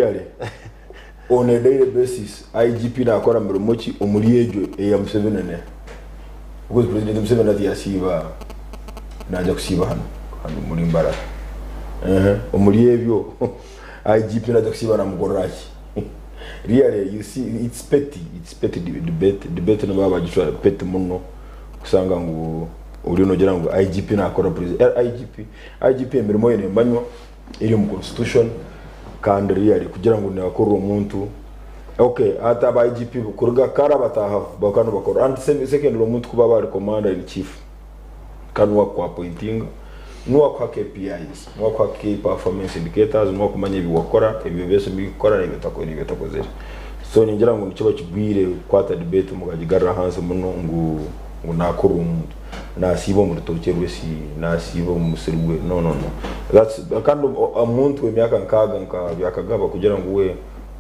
Really, on a daily basis IGP nakora mirimo ki omuri egyo eya Museveni neha? Because President Museveni hati yasiiba naija kusiiba hanu hanu omuri Mbarara. Ehe, omuri ebyo IGP naija kusiiba namukorera ki? Really, you see, it's petty, it's petty debate, debate nibaba bagicwa petty muno kusanga ngu oriyo nogira ngu IGP nakora president. IGP, IGP emirimo ye nemanywa eri omu constitution kandi really kugira ngu nebakorera omuntu okay hati aba IGP kuruga kara bataahaho bakaba nibakora and secondly omuntu kuba aba ari commander in chief kandi niwe akuku appointinga niwe akuha KPIs niwe akuha key performance indicators niwe akumanya ebi wakora ebi obeire kukora n'ebi otakozire so ningira ngu nikiba kigwire kukwata debate mukagigarura ahansi muno ngu ngu nakorera omuntu nasiiba omu rutookye rwe si nasiiba omu musiri gwe no no no that's kandi omuntu w'emyaka nkaaga nka Byakagaba kugira ngu we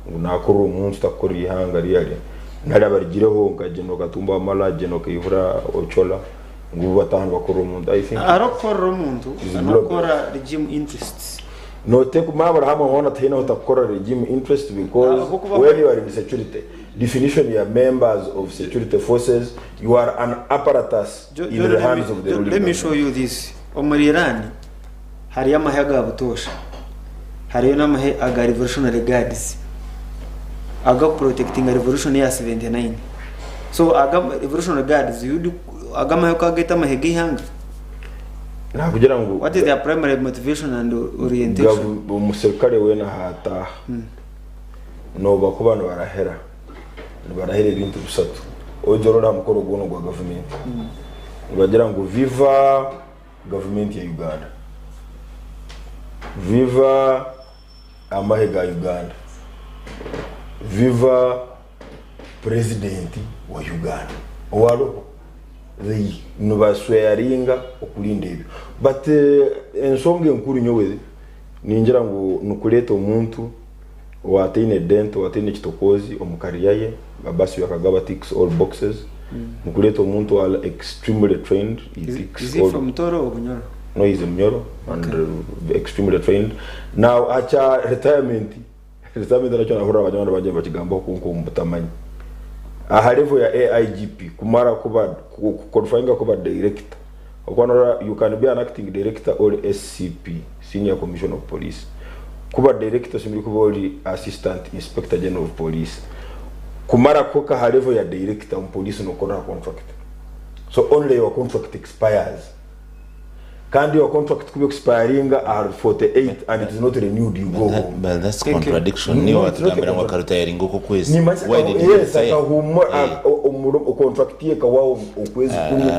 ngu nakorera omuntu takukorera ihanga really nari abarigireho nka General Katumba Wamala, General Kayihura Ochola ngu bo bataaha nibakorera omuntu I think Hariho okukorera omuntu is global. n'okukora regime interests. Noteekwa mwabura hamwe hoona tihaine ahu otakukora regime interest because Ahabw'okuba when you are in security definition ya members of security forces you are an apparatus Jo- in John, the let me, hands of the Jo- ruling let me show government. you this. Omuri Iran hariyo amahe aga butoosha, hariyo n'amahe aga revolutionary guards agakuprotectinga revolution eya 79. So aga revolutionary guards you aga amahe okageta amahe g'eihanga? Nakugira ngu What is their primary motivation and orientation? Omuserukare weena ahataaha N'obu bakuba nibarahira, nibarahira ebintu bishatu. Oija orore aha mukoro gwona ogwa gavumenti, nibagira ngu Viva gavumenti ya Uganda, Viva amahe ga Uganda, Viva purezidenti wa Uganda owariho. They nibasweyaringa okurinda ebyo. But enshonga enkuru nyowe ningira ngu nikureeta omuntu owataine dent, owataine kitokoozi omu career ye, Abasi Byakagaba ticks all boxes, nikureeta omuntu owa extremely trained, he Is, ticks is he all from Toro or Bunyoro? No, he's a Munyoro and extremely trained. Now acha retirement, retirement nakyo nahurira abanywani bangye nibakigambaho kwonka omu butamanya. Aha level ya AIGP kumara kuba ku qualifyinga kuba director, Okuba norora you can be an acting director or SCP, senior commissioner of police. Kuba director oshemereire kuba ori assistant inspector general of police. Kumara kuhika aha level ya director omu police nokora aha contract. So only your contract expires. Kandi your contract kuba expiringa aha 48 and it is not renewed you go home. But that's Thank you. contradiction. Niiwe No, it's not a watugambira ngu contradiction. akaritayaringa okwo kwezi. Nimanyisa Why did he yes retire? akahumura Eh. contract ye ekawaho okwezi kumwe.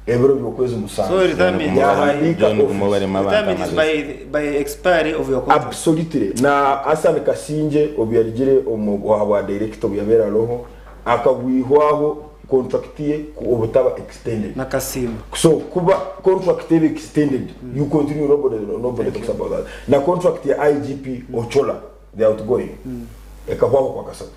Ebiro by'okwezi So musanju retirement, yahandiika John Guma office. barema abantu retirement is amagezi. by, by expiry of your contract. Absolutely. Na Hassan Kasingye obu yarugire omu bwa director obu yabaire aroho akabwihwaho contract ye obutaba extended. Na Kasiima. So kuba contract eba extended you continue nobody nobody talks about that. Na contract ya IGP Ochola the outgoing ekahwaho okwakasatu.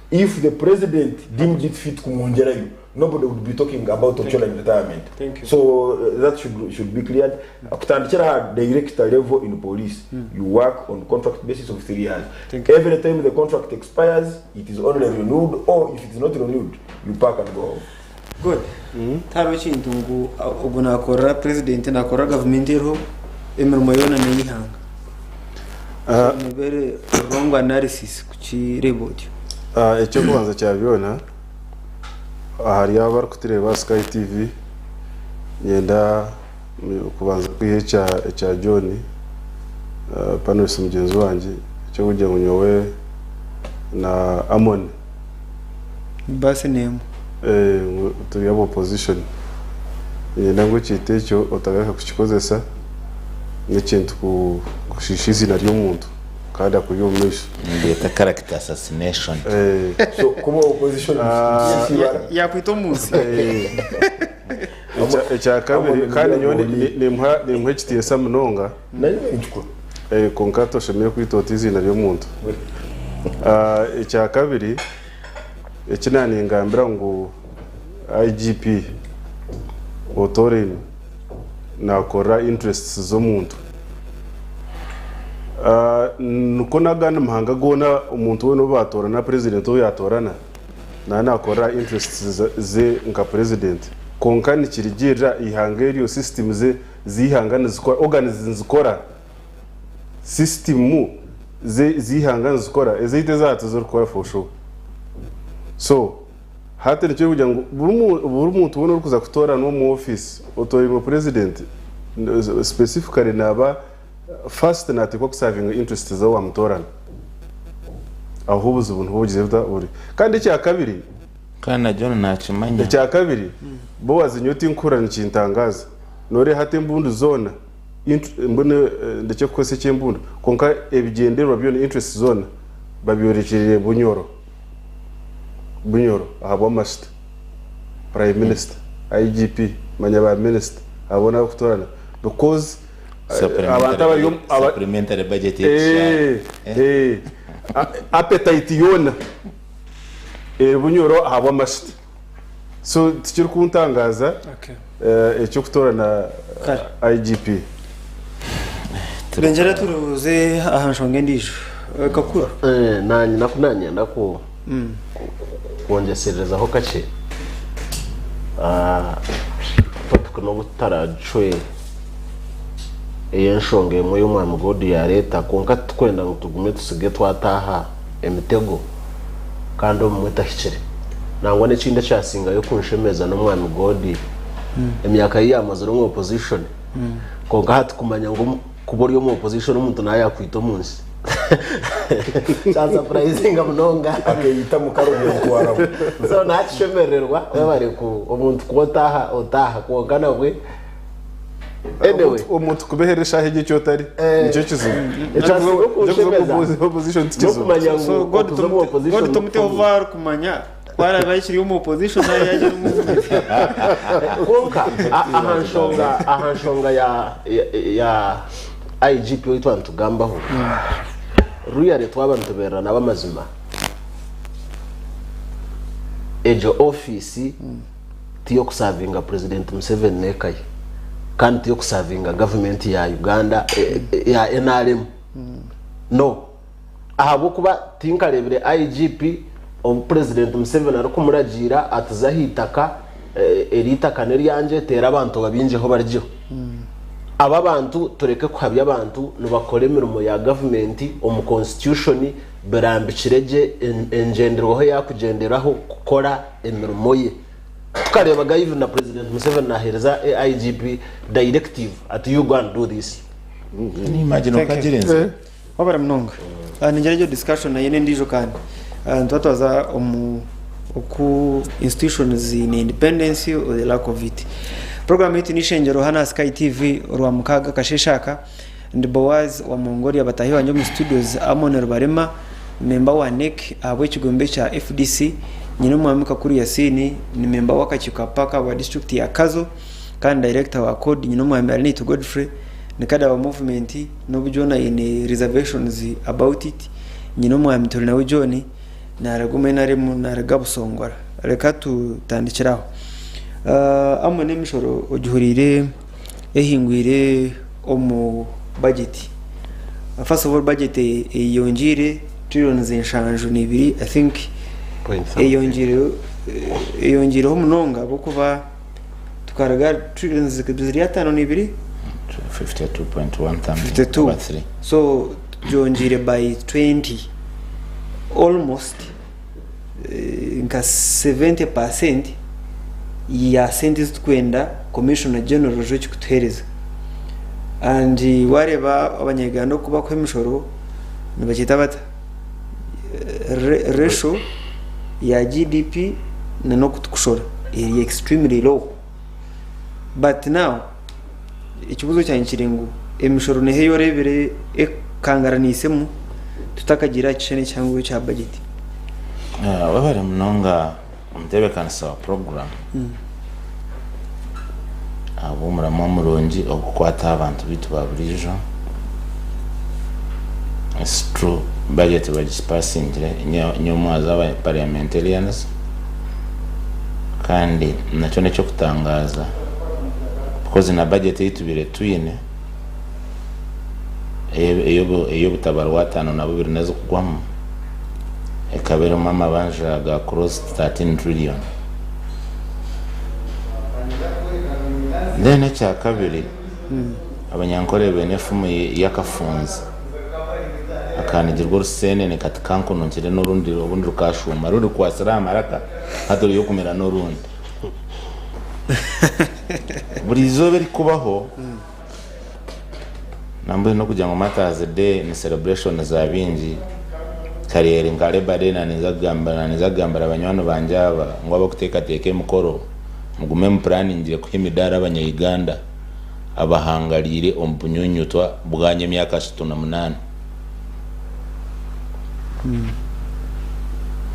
If the president deemed it fit kumwongyerayo, nobody would be talking about Ochola in retirement. Thank you. So that should be cleared. Kutandikira aha director level in police, you work on contract basis of 3 years. Thank you. Every time the contract expires, it is only renewed or if it is not renewed, you pack and go home. Good. Tihariho kintu ngu ogu nakorera president nakorera gavumenti eriho emirimo yoona ney'eihanga. So nebeere wrong analysis kukireeba otyo. Eky'okubanza kya byona, ahari abo abarikutureeba aha Sky TV, niinyenda kubanza kwiha ekya John, panelist mugyenzi wangye, eky'okugira ngu nyowe na Amon Baasi n'emwe. Ngu turi aba opposition. Niinyenda ngu ekintu ekyo otagaruka kukikozesa n'ekintu kushiisha eiziina ry'omuntu kandi akuri omu maisho. Nibyeta character assassination. So kuba opposition nikishiisha ibara. Yakwita omu nsi. Ekya kabiri kandi nyowe nimuha ekitiinisa munonga. Nayo nikikuru. Kwonka toshemereire kwita oti eiziina ry'omuntu. Ekya kabiri eki naaningambira ngu IGP otoorainwe naakorera interests z'omuntu. Nikwo n'agandi mahanga goona omuntu weena ou baatoorana purezidenti ou yaatoorana naaba naakorera interests ze nka purezidenti. Kwonka nikirigiirira eihanga eryo system ze z'eihanga nizikora, organs nizikora, system ze z'eihanga nizikora, ezaitu eza hati tizirikukora for sure. So hati nikyo kugira ngu buri muntu weena orikuza kutooranwa omu ofiisi otoorainwe purezidenti specifically naaba First natekwa kusavinga interest z'owamutorana. Aho obuzibu niho bugize buta buri. Kandi ekyakabiri. Kandi na John nakimanya. Ekyakabiri, Boaz nyowe tinkuhurira nikintangaza. Noreeba hati embundu zoona, mbwenu ndekye kukozesa eky'embundu, kwonka ebigyendererwa byona, interests zoona, babyorekyerire Bunyoro. Bunyoro ahabw'amasita. Prime Minister, IGP, manya ba minister, abo boona abarikutorana because abantu abari omu aba- Supplementary budget y'ekishaayi. Eh, eh, appetite yoona eri Bunyoro ahabw'amasita. So tikirikuntangaaza Okay. eky'okutoorana Kare. IGP. Turengyere turuze aha nshonga endiijo. Kakuru. Naanye naku nanyenda ku kwongyeserezaho kakye. Topic n'obu tutaragicwe ey'enshonga emwe ei omwami God yareeta kwonka titukwenda ngu tugume tusige twataaha emitego kandi obumwe etahikire. Nangwa n'ekindi ekyasingayo kunshemeza n'omwami God emyaka ei yaamazire omu opposition kwonka hati kumanya ngu kuba ori omu opposition omuntu nawe yakwita omu nsi kyansapurayizinga munonga. Akeyita mukarubi yamutwaramu. So nakishemererwa webare ku omuntu kuba otaaha otaaha kwonka nabwe anyway. Omuntu kubeherera eshaaha egi eki otari nikyo kizibu. Ekyasinga okunshemeza Opposition ti kizibu. n'okumanya ngu So God okuza omu opposition God tumuteho VAR kumanya ku araabe akiri omu opposition nari yaija omu movement. Kwonka aha nshonga aha nshonga ya ya IGP ou twaba nitugambaho, really twaba nitubeererana ab'amazima, egyo ofiisi tiy'okusavinga President Museveni n'eka ye kandi tiy'okusavinga gavumenti ya Uganda ya nrm. No. Ahabw'okuba tinkareebire IGP obu Purezidenti Museveni arikumuragiira ati za aha itaka, eri itaka n'eryangye teera abantu obabingyeho barugyeho. Aba abantu tureke kuhabya abantu nibakora emirimo ya gavumenti omu constitution birambikire gye engyenderwaho ei arikugyenderaho kukora emirimo ye. Tukareeba even na Purezidenti Museveni naheereza IGP directive ati you go and do this. Can you imagine Thank you. okagira enzibu? Wabara munonga. Ningira egyo discussion nayo n'endiijo kandi. Nituba twaza omu oku institutions ziine independence or the lack of it. Program yaitu n'eishengyero hanu aha Sky TV orwamukaaga akasheeshe aka. Ndi Boaz wa Mongolia bataahi bangye omu studios Amon Rubarema memba wa NEC ahabw'ekigombe kya FDC, nyine omwami Kakuru Yasin ni memba w'akakiiko ka paaka ahabwa district ya Kazo kandi director wa CORD nyine omwami Arinaitwe Godfrey ni kada wa movement N'obu John aine reservations about it, nyine omwami Turinawe John naruga omu nrm naruga Busongora. Reka tutandikire aho. Amwe n'emishoro ogihuriire ehingwire omu budget. First of all budget eyongiire trillions 72 I think eyongiireho munonga ahabw'okuba tukaruga trillions ziri 52. 52.1 something 52 over 3. So tugyongyeire by 20 almost nka 70% ya sente ezi turikwenda commissioner general Rujoki kutuheereza and wareeba abanyayuganda oku bakuha emishoro nibagyeta bata ratio ya GDP na n'oku turikushora eri extremely low but now Ekibuuzo kyangye kiri ngu emishoro neeha ei oreebire ekangaraniisemu tutakagiire aha kishushani ekihango ekya bajeti? Webare munonga omutebeekanisa wa puroguraamu ahabw'omuramwa murungi ogurikukwata aha bantu baitu ba buriijo. It's true budget bagipasingire nyowe aba parliamentarians kandi nakyo n'eky'okutangaaza because na budget ei tubaire twine. Ey'obutabarwa 52 n'ezikugwamu ekaba erimu amabanja ga close to 13 trillion. Then ekyakabiri, Abanyankore baine efumu y'akafunzi akaanigirwe oruseenene kati kankununkire n'orundi obundi rukashuuma ruri rukwatsire aha maraka hati ruri okumira n'orundi. Buri izooba erikubaho nambwenu n'okugira ngu Martyrs Day ni celebration za baingi kare eri nka Labour Day naninza kugambira naninza kugambira banywani bangye aba ngu abakuteekateeka emikoro mugume mupuraaningire kuha emidaara abanya Uganda abahangariire omu bunyunyutwa bwanyu emyaka 38.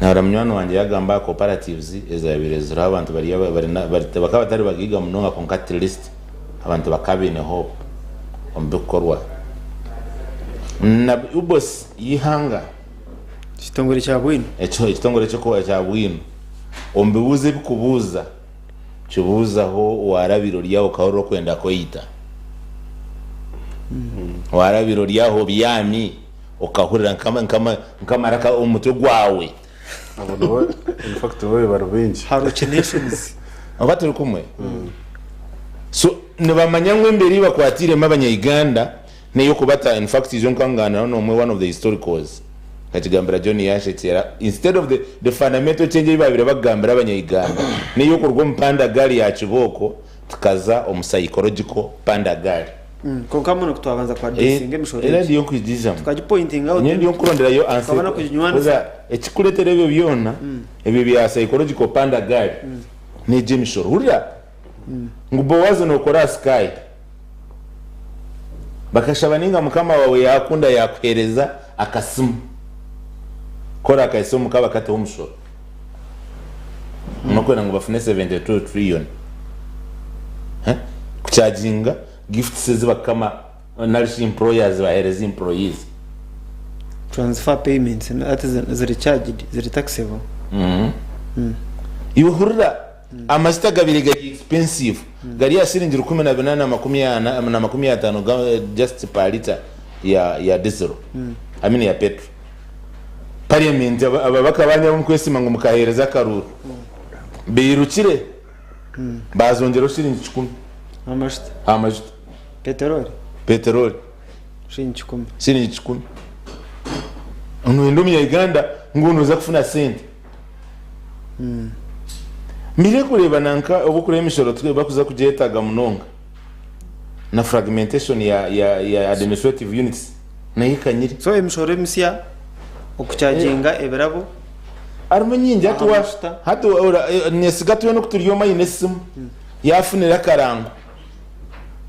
Nahurira munywani wangye yagamba aha cooperatives ezabaire ziriho abantu bari bakaba batari bagaiga munonga kwonka at least abantu bakaba baine hope omu bikukorwa. Na UBOS y'eihanga. Ekitongore kya bwino. Ekitongore kya bwino omu bibuuzo ebikubuuza. Kibuuzaho waarabire ori aho okahurira okwenda kweita. Waarabire ori aho obyami okahurira nk'amaraka omu mutwe gwawe. Abo nibo in fact nibo bari baingi. Hallucinations. Oba turi kumwe? So nibamanya ngu embeera ei bakwatiiremu abanya-Uganda n'ey'okubata in fact ijo nkangaaniraho n'omwe one of the historicals Nkakigambira John yanshekyera instead of the the fundamental change ei babaire bakugambira abanya Uganda neyokuruga omu panda gari ya kibooko tukaza omu psychological panda gari. Kwonka mbwenu kutwabanza ku addressinga emishoro Era egi ndiyo nkwigizamu. tukagipointinga out Nyowe ndiyo nkuronderayo answer. tukabona kuginywanisa. Kuza ekikuretera ebyo byona ebyo bya psychological panda gari negyo emishoro. Hurira ngu Boaz nokora aha sky. Bakashaba ninga mukama wawe yakunda yakuhereza akasimu kora akahisa omuka bakateho omushoro nokwenda ngu bafune 72 trillion kuchaginga gifts ezi bakama narishi employers bahereza employees. Transfer payments hati ziri charged ziri taxable. Iwe hurira Amajuta gabaire gari expensive gari aha shiringi 1450 just per litre ya diesel I mean ya petrol. Parliament ababaka banyu abumukwesiima ngu mukahereza akaruuru bairukire bazongyeraho shiringi kikumi Amajuta. aha majuta. Peteroli. Peteroli. Shiringi kikumi. Shiringi kikumi. Noyenda omunya Uganda ngu noza kufuna sente. Mbire kureeba nanka obu okureeba emishoro bakuza kugyetaaga munonga na fragmentation ya ya ya administrative units nayo ekanyire. So emishoro emisya, okukyaginga ebirabo, Harimu nyingi hati wa amajuta. hati ora nyesiga twena oku turi omwe aine esimu yafunire akarango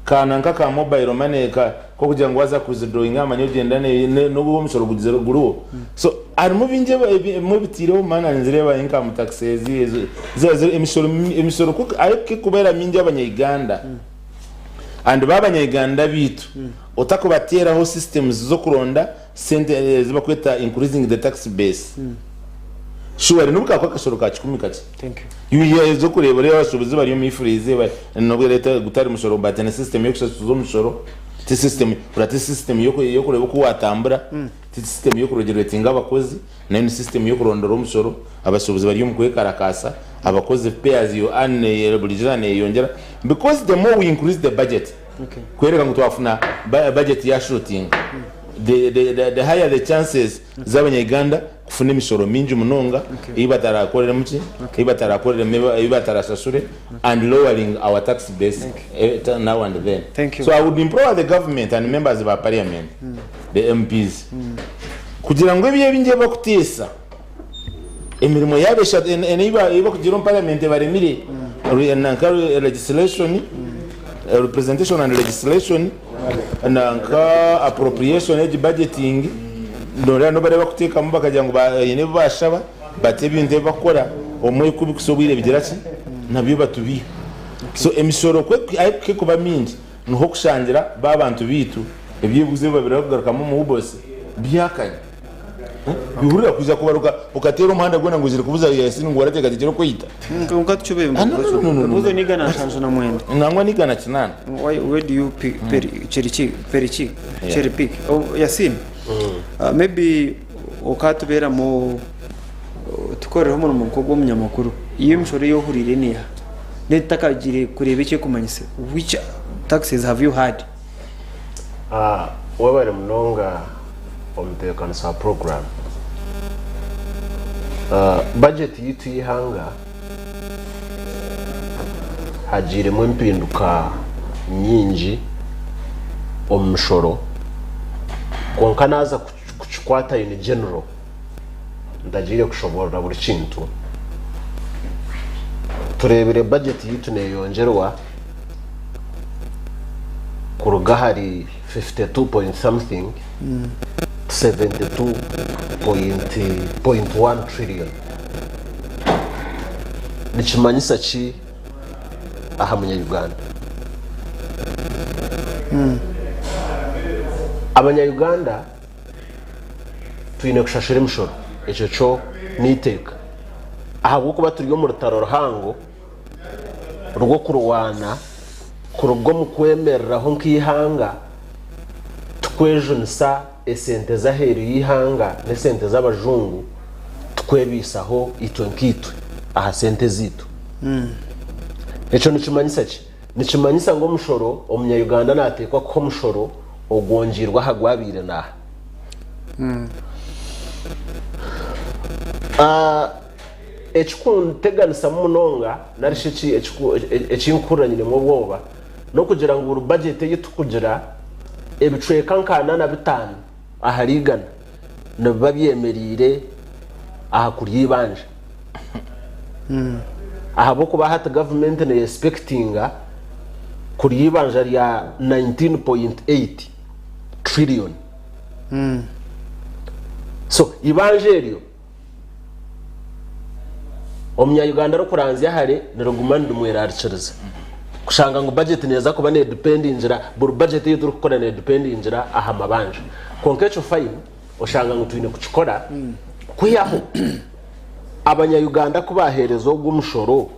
ka nanka ka mobile money ka kokugira ngu waza ku withdrawinga manya ogyenda nobu omushoro gugizire guriho so harimu bingi ebimwe ebitiireho man ninzireeba income tax ezi ezo ziba ziri emishoro emishoro ku ahu ekubeera mingi abanya Uganda and ba abanya Uganda beitu otakubateeraho systems z'okuronda sente ezi bakweta increasing the tax base surely nobu kakuba akashoro ka kikumi kakye. Thank you. Yuya ezokureeba oreebe abashuubuzi bari omu ifuro eizooba nobwe leta gutari mushoro but ni system yokushashuza omushoro ti system ora ti system yokureeba oku watambura ti system yokuregiretinga abakozi nayo ni system yokurondora omushoro abashuubuzi bari omu kwekarakaasa abakozi pay as you earn burijo neyeyongyera because the more we increase the budget Okay. kwereka ngu twafuna budget ya shootinga the higher the chances z'abanya Uganda kufuna emishoro mingi munonga ei batarakoreremu ki ei batarakoreremu ei batarashashure and lowering our tax base now and then. Thank you. So I would implore the government and members ba parliament the MPs kugira ngu ebi ebingi ebibakuteesa emirimo yaabo ei bakugira omu parliament ebaremire nanka legislation representation and legislation nanka appropriation egi budgeting noreeba nobu barikuteekamu bakagira ngu baine ebi bashaba but ebintu ebi bakukora obumwe kubikusa obwire bigira ki nabyo batubiiha so emishoro ku ekuba mingi niho okushangira ba abantu baitu ebyebuguzi ebi babaire barikugarukamu omu UBOS byakanya. Bihurira kwija kubaruka okateera omuhanda gwona ngu oizire kubuza Yasin ngu warateekateekire okweyita. Kwonka tukyo Ah, no, no, no, no, no, no. ebibuzo n'igana nshanju na mwenda. Nangwa n'igana kinaana. Why, where do you pick peri, cherry chick, peri chick, cherry pick? Oh, Yasin, maybe okatubeeramu tukorereho omurimo nk'ogw'omunyamakuru. Iyo emishoro ei ohuriire neeha? Then tutakagiire kureeba eki erikumanyisa, which taxes have you heard? Webare munonga omutebeekanisa wa puroguraamu. Bajeti yaitu y'eihanga hagiiremu empinduka nyingi omu mishoro kwonka naaza kukikwata in general ntagiire kushoboorora buri kintu, tureebire bajeti yaitu neeyongyerwa kuruga ahari 52 point something to 72.1 trillion. Nikimanyisa ki aha munya-Uganda? Abanya-Uganda twine kushashura emishoro, ekyo kyo n'eiteeka. Ahabw'okuba turi omu rutaro ruhango rw'okurwana kuruga omu kwemereraho nk'eihanga tukwejunisa esente z'aheeru y'eihanga n'esente z'abajungu tukwebaisaho itwe nkaitwe aha sente ezaitu. Ekyo nikimanyisa ki? Nikimanyisa ngu omushoro, omunya-Uganda naateekwa kuha omushoro ogwongyeirwe aha gwabaire naaha. Ekikunteganisamu munonga nari shi eki nkuhurira nyinemu obwoba n'okugira ngu buri bajeti ei turikugira, ebicweka nka ana na bitaano ahari igana nibiba byemereire aha kurya eibanja. Ahabw'okuba hati gavumenti neyespekitinga kurya eibanja rya 19.8 trillion. So eibanja eryo omunya-Uganda arikuranzya hare niriguma nirimwerarikiriza kushanga ngu bajeti neeza kuba nedipendingira buri bajeti ei turikukora nedipendingira aha mabanja. Kwonka ekyo fine oshanga ngu twine kukikora kwihaho Abanya-Uganda ku baaheereza ogwo omushoro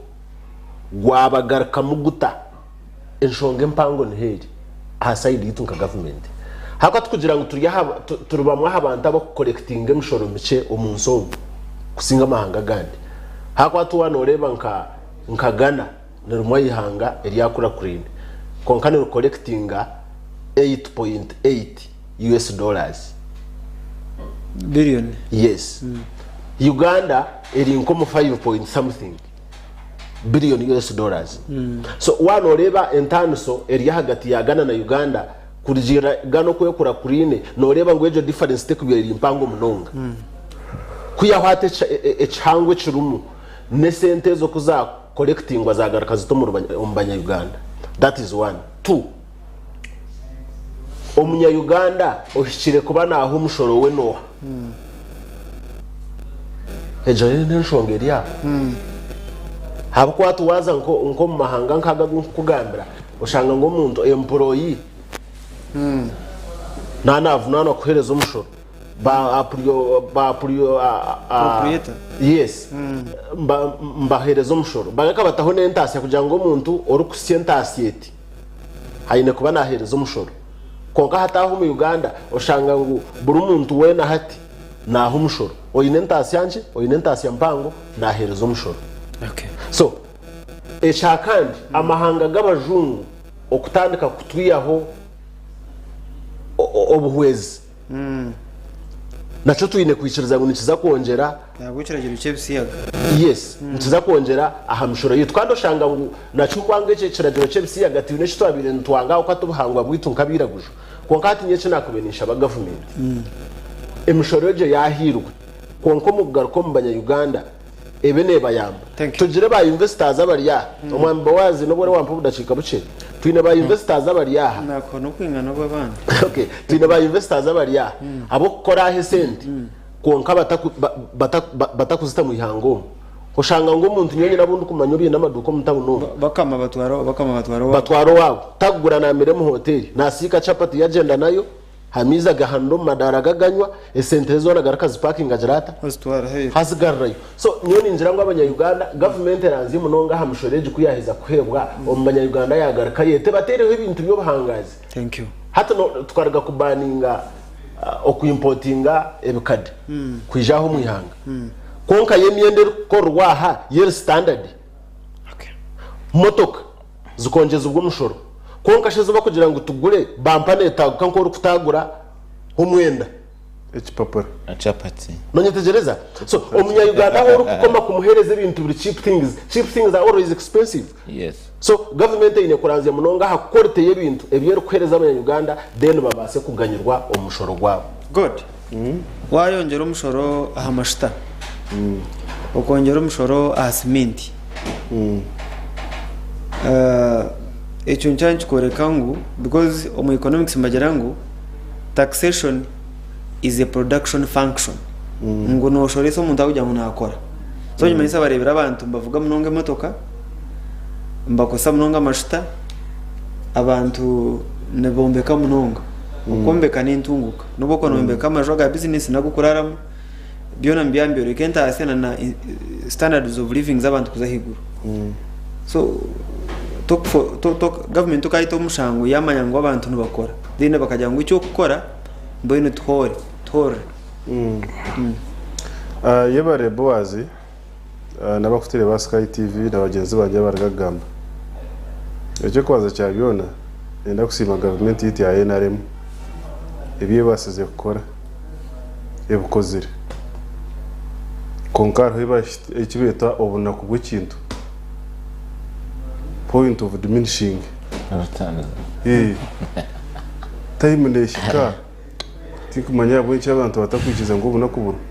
gwabagarukamu guta? Enshonga empango niho eri aha sayidi yaitu nka gavumenti. Ahabw'okuba tikugira ngu turi aha turi bamwe aha bantu abarikukorekitinga emishoro mikye omu nsi omu kusinga amahanga agandi. Ahabw'okuba tu waaba nooreeba nka nka Ghana ni rimwe aha ihanga eryakuraakuraine kwonka nirikorekitinga 8.8 US dollars. Billion. Yes. Uganda eri nk'omu 5 point something billion US dollars. So waaba nooreeba entaaniso eri ahagati ya Ghana na Uganda kurugiirira Ghana oku ekuraakuraine, nooreeba ngu egyo difference terikuba eri mpango munonga. Kwihaho hati ekihango ekirimu n'esente ezo ku za collectingwa zaagaruka zita omu banya Uganda. That is one. Two, Omunya Uganda ohikire kuba naaha omushoro we nooha? Egyo yo n'enshonga eri aho. Ahabw'okuba hati waaza nk'omu mahanga nk'ago agu nkukugambira, oshanga ngu omuntu employee naaba naavunaanwa kuheereza omushoro. Ba ba Proprietor. Yes. Mbaheereza omushoro. Bareka bataho n'entaasya kugira ngu omuntu orikusya entaasya eti aine kuba naaheereza omushoro. Kwonka hati aha omu Uganda oshanga ngu buri muntu weena hati naaha omushoro. Oine entaasya nkye, oine entaasya mpango, naaheereza omushoro. So, ekya kandi amahanga g'abajungu okutandika kutwihaho obuhwezi, Nakyo twine kwikiriza ngu nikiza kwongyera. Ahabw'ekiragiro ky'ebisiyaga. Yes, nikiza kwongyera aha mishoro yaitu. Kandi oshanga ngu nakyo kwanga ekyo ekiragiro ky'ebisiyaga twine eki twabaire nitwanga ahabw'okuba t'obuhangwa bwaitu nk'abairaguju. Kwonka hati nyowe eki naakubaire ninshaba gavumenti, emishoro egyo yaahairwe kwonka omu kugaruka omu banya-Uganda ebe neebayamba. Thank you. Tugire ba investors abari aha. Omwami Boaz n'obu ori wampa obudakiika bukye, twine ba investors abari aha. Nakuha n'okwingana obw'abandi. Okay, twine ba investors abari aha ab'okukora aha esente kwonka bataku- ba- bata- ba- batakuzita mu ihanga omu. Oshanga ngu omuntu nyowe nyine abu ndikumanya obaine amaduuka omu tawuni omu. Bakama batwara bakama batwara owaabo. Batwara owaabo. Takugura naamira omu hoteeri, naasiika chapati yagyenda nayo. Amaizi agahanura omu madaara gaganywa, esente ze zoona agaruka azipakinga agira ata? Azitwara aheeru. Azigarurayo. So nyowe ningira ngu abanya-Uganda, gavumenti eranzye munonga aha mishoro egi ku yaaheza kuheebwa omu banya-Uganda yaagarukayo ete bateereho ebintu by'obuhangaazi. Thank you. Hati no tukaruga kubaninga okuimpotinga ebikade kwija aha omu ihanga. Kwonka yo emyenda erikukorerwa aha yo eri standard. Okay. Motoka zikongyezibwa omushoro. Kwonka shi ezi bakugira ngu tugure bampa neetaaguka nk'orikutaagura omwenda. Ekipapura. Chapati. Nonyetegyereza? So omunya Uganda ahu orikukoma kumuhereza ebintu biri cheap things, cheap things are always expensive. Yes. So gavumenti eine kuranzya munonga aha quality y'ebintu ebi erikuhereza abanya Uganda then babaase kuganyirwa omu mushoro gwabo. Good. Wayongyera omushoro aha mashuta, okongyera omushoro aha siminti, ekyo nikyaba nikikworeka ngu because omu economics nibagira ngu taxation is a production function ngu noshoresa omuntu ahabw'okugira ngu nakora. So nikimanyisa bareebire abantu nibavuga munonga emotoka, nibakozesa munonga amashuta, abantu nibombeka munonga. Okwombeka n'entunguka. N'obu orikuba noyombeka amaju aga bizinesi n'ag'okuraaramu, byona nibyaba nibyoreka entaasya na na standards of living z'abantu kuza ahaiguru. So gavumenti tokayeta omushango yamanya ngu abantu nibakora then bakagira ngu eky'okukora mbwenu tuhoore tuhoorere. Yebare Boaz n'abakutire ba Sky TV na bagyenzi bangye abariga kugamba. Eky'okubanza kya byona, niinyenda kusiima gavumenti yaitu ya nrm ebi ebaasize kukora ebikozire. Kwonka hariho eki beeta obunaku bw'ekintu, point of diminishing. Time neehika. Tinkumanya ahabw'enki abantu batakwikiriza ngu obunaku buriho.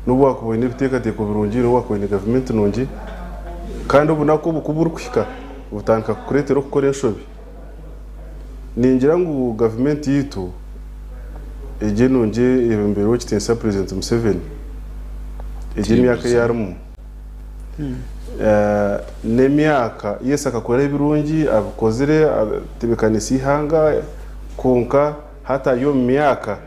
N'obu waakuba oine ebiteekateeko birungi, n'obu waakuba oine gavumenti nungi, kandi obunaku obu ku burikuhika, butandika kukureetera okukora enshobi. Ningira ngu gavumenti yaitu egi enungi eyebembeirwe Owekitiinisa Purezidenti Museveni, egi emyaka ei arimu, n'emyaka, yes akakora ebirungi, abikozire, atebeekaniise eihanga, kwonka Hati ari omu myaka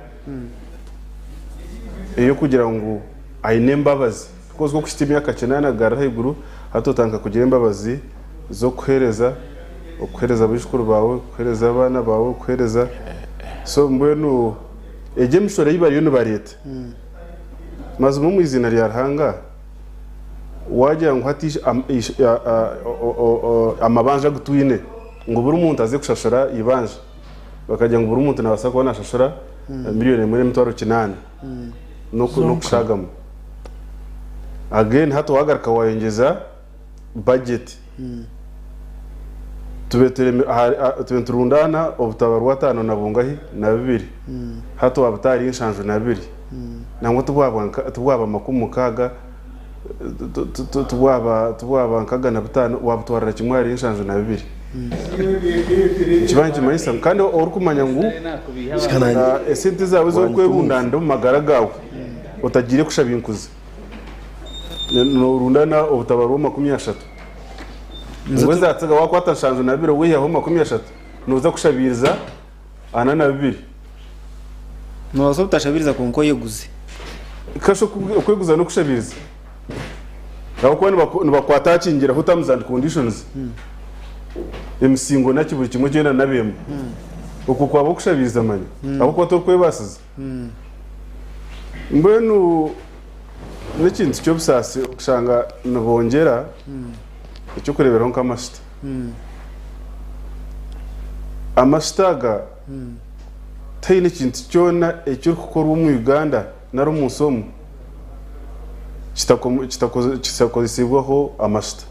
ey'okugira ngu aine embabazi. Because ku okuhitsya emyaka kinaana kugarura ahaiguru, hati otandika kugira embabazi z'okuheereza, okuheereza baijukuru baawe, kuheereza abaana baawe, kuheereza. So mbwenu egyo emishoro ei bariyo nibareeta, mazima omu iziina rya Ruhanga, waagira ngu hati amabanja agu twine ngu buri muntu aze kushashura eibanja, Bakagira ngu buri muntu nabaasa kuba nashashura miriyoni emwe n'emitwaro kinaana n'okushagamu. Again hati wagaruka wayongyeza budget tube tube niturundaana obutabarwa ataano na bungahi na bibiri hati wabuta ahari nshanju na bibiri nangwa tibwaba makumi mukaaga tibwaba nkaga na butaano wabutwarira kimwe ahari nshanju na bibiri. Nikiba nikimanyisa ngu kandi orikumanya ngu esente zaawe ezi orikwebundanira omu magara gaawe otagiire kushaba enkuzi, noorundana obutabarwa 30. Ngu ezaatsiga waakwata 72 waihaho 30, nooza kushabiiriza 42. Noobaasa obutashabiiriza kwonka oyeguze. Kasha okweguza n'okushabiiriza. Ahabw'okuba nibakwata aha kingiraho terms and conditions, emisingo naki buri kimwe kyona nabemba. Okwo kwaba okushabiiriza manya ahabw'okuba torikwebaasiza. Mbwenu n'ekintu ky'obusaasi okushanga nibongyera eky'okureeberaho nk'amashuta. Amashuta aga tihaine ekintu kyona ekirikukorwa omu Uganda nari omu nsi omu kitakozesibweho amashuta.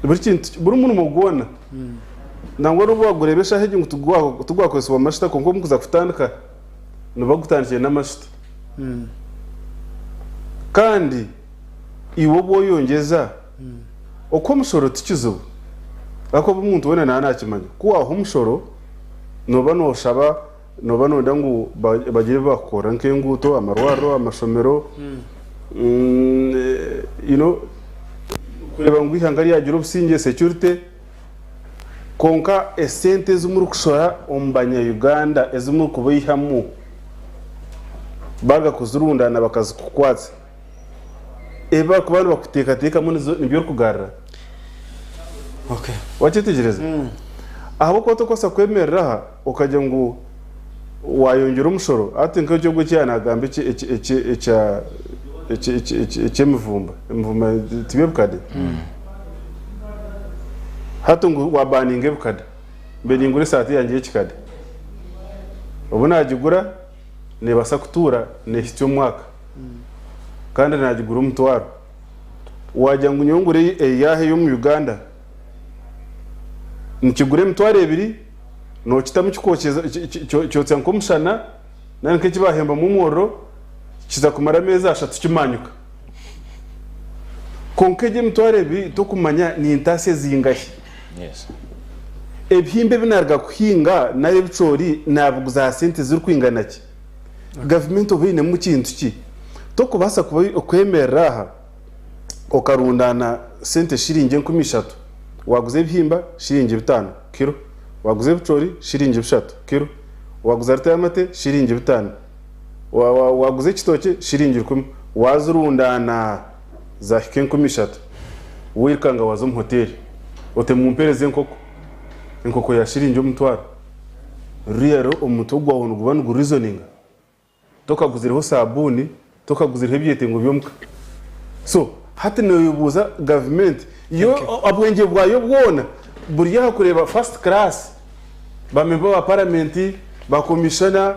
Buri kintu, buri murimo gwona nangwa n'obu wagureeba eshaaha egi ngu tigwakozesibwa amashuta kwonka omu kuza kutandika nibagutandikire n'amashuta. Kandi iwe obu oyongyeza okuha omushoro ti kizibu ahakuba omuntu weena naaba naakimanya ku waaha omushoro nooba nooshaba Nooba nooyenda ngu bagire ebi baakukorera nk'enguuto, amarwariro, amashomero, you know, kureeba ngu eihanga ryagira obusingye, security. Kwonka esente ezi murikushora omu banya Uganda ezi murikubaihamu baruga kuzirundaana bakazikukwatsa, ebi barikuba nibakuteekateekamu nibyo orikugarura? Wakyetegyereza? Ahabw'okuba tokubaasa kwemerera aha okagira ngu waayongyera omushoro, hati nk'ekyo ogwo eki yaaba naagamba eky'emivumba, emivumba tibyo ebikade? Hati ngu wabaninga ebikade, mbe ningura esaati yangye y'ekikade, obu naagigura neebaasa kutuura neehitsya omwaka kandi naagigura omutwaro. Waagira ngu nyowe ngure eyaaha ey'omu Uganda, nikigura emitwaro ebiri, nookitamu kikookyeza kyotsya nk'omushana nari nk'eki baahembamu omuriro, kiza kumara ameezi ashatu kimanyuka. Kwonka egyo emitwaro ebiri tokumanya ni ntaasya zingahi. Ebihimba ebi naaruga kuhinga nari ebicoori naabiguza aha sente zirikwingana ki? Gavumenti oba einemu kintu ki? Tokubaasa kuba kwemerera aha okarundaana sente shiringi 3000 waaguza ebihimba shiringi 5 kiro, waaguza ebicoori shiringi 3 kiro, waaguza rita y'amate shiringi 5. Waaguza ekitookye shiringi rukumi, waazirundaana zaahika 3000, wairukanga waaza omu hoteeri oti mumpeereze enkoko, enkoko ya shiringi 1000, ruriya omutwe gwawe niguba nigurizoninga, tokaguzireho saabuuni, tokaguzireho ebyetengo by'omuka. So hati nooyebuuza gavumenti yo obwengye bwayo bwona buri aha kureeba first class, ba memba ba paramenti, ba komishona,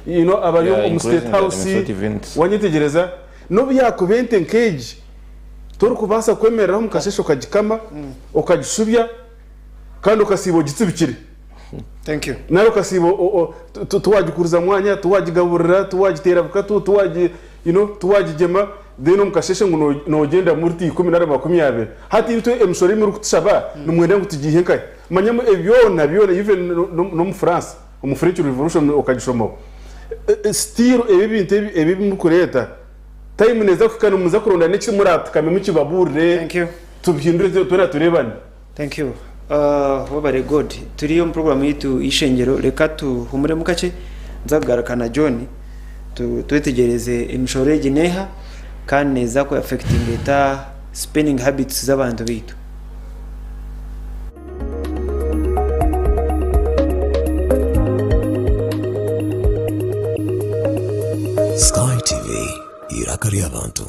you know, abari omu state house, wanyetegyereza? N'obu yaakuba ente nk'egi, torikubaasa kwemereraho omu kasheeshe okagikama, okagishubya kandi okasiiba ogitsibikire. Thank you. Nari okasiiba tiwagikuriza mwanya, tiwagigaburira, tiwagiteera bukatu, tiwagi you know, tiwagigyema, then omu kasheeshe ngu noogyenda muri 10 nari 20. Hati itwe emishoro ei murikutushaba nimwenda ngu tugiihe nkahi? Manya ebi byona byona even n'omu France, omu French Revolution okagishomaho, still ebi ebintu ebi ebi murikureeta, time neeza kuhika nimuza kuronda n'eki muraatukame mukibabuurire, Thank you. tubihindure twena tureebane. Thank you. Webare God. Turi omu program yaitu y'eishengero, reka tuhumuremu kakye nza kugaruka na John twetegyereze emishoro egi neeha kandi neeza ku affectinga eta spending habits z'abantu baitu. Sky TV, eiraka ry'abantu.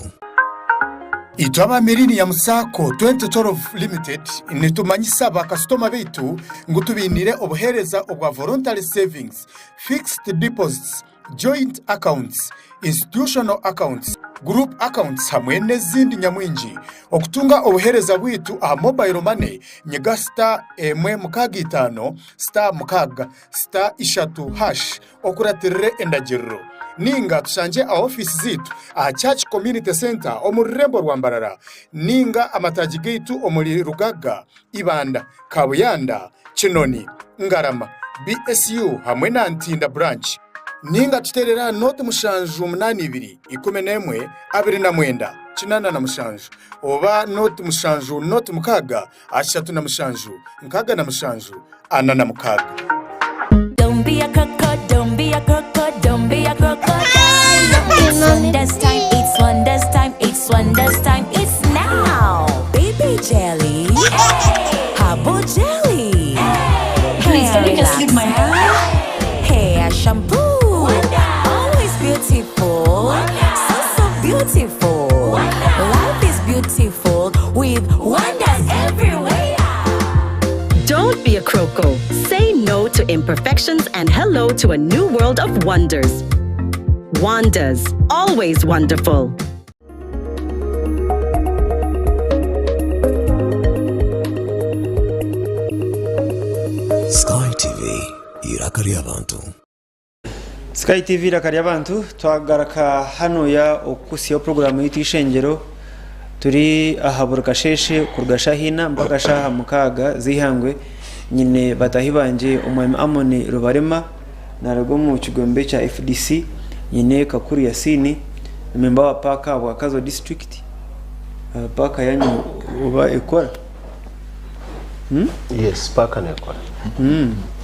Itwe aba Millennium Sacco 2012 Limited nitumanyisa bakasitoma baitu ngu tubainiire obuheereza obwa Voluntary Savings, Fixed Deposits, Joint Accounts, Institutional Accounts, Group Accounts hamwe n'ezindi nyamwingi. Okutunga obuheereza bwaitu aha Mobile Money, nyiga star emwe mukaaga itaano, star mukaaga, star ishatu hash okuratirire endagiriro. Ninga tushangye aha ofiisi zaitu aha Church Community Centre omu rurembo rwa Mbarara, ninga amataagi gaitu omuri Rugaga, Ibanda, Kabuyanda, Kinoni, Ngarama, BSU hamwe na Ntinda Branch. Ninga tuteerere aha nooti 782 11 29 87 oba nooti 7 nooti 6 37 67 46. Don't be a croco, don't be a croco, don't be a crocodile. It's wonders time, it's wonders time, it's wonders time, it's now. Baby jelly, herbal jelly, Please, hair can you just leave my relaxer, hair shampoo. Always beautiful, so so beautiful. Life is beautiful with wonders everywhere. Don't be a croco. Say no to imperfections and hello to a new world of wonders. Wonders, always wonderful. Sky TV, eiraka ry'abantu. Sky TV eiraka ry'abantu twagaruka hanuya okukutsyaho puroguraamu yaitu y'eishengyero turi aha buri kasheeshe kuruga shaaha ina mpaka shaaha mukaaga z'eihangwe nyine bataahi bangye omwami Amon Rubarema naruga omu kigombe kya FDC nyine Kakuru Yasini ni memba wa paaka ahabwa Kazo disiturikiti paaka yanyu oba ekora? Yes, paaka nekora.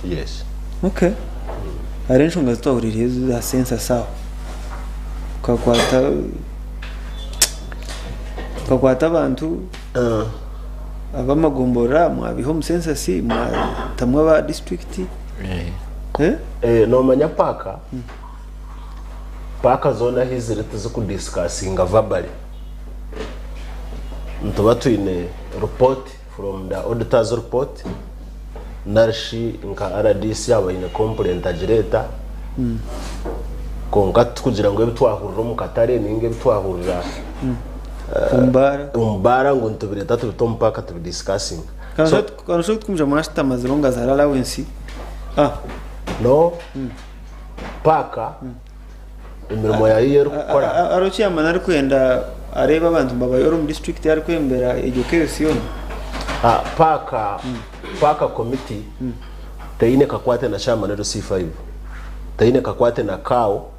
Yes. Okay. Hariho enshonga zitwahuriire za census aho. Okakwata okakwata abantu ab'amagomborora mwabiha omu census mwatamu aba district. Eh? Eh, nomanya paaka paaka zoona ahi ziri tizikudiscussinga verbally. Nituba twine report from the auditors report narishi nka RDC yaba aine complaint agireeta kwonka tikugira ngu ebi twahurira omu katare ninga ebi twahurira Omu baara. omu baara ngu nitubireeta tubite omu paaka tubidiscussinga. So, Kandi tukumija mwashutama zironga za allowance. Ah, no paaka emirimo yayo ei erikukora. Hariho chairman arikwenda areebe abantu mbabayora omu district arikwembera egyo chaos yoona. Paaka paaka committee teine kakwate na chairman LC5, teine kakwate na CAO,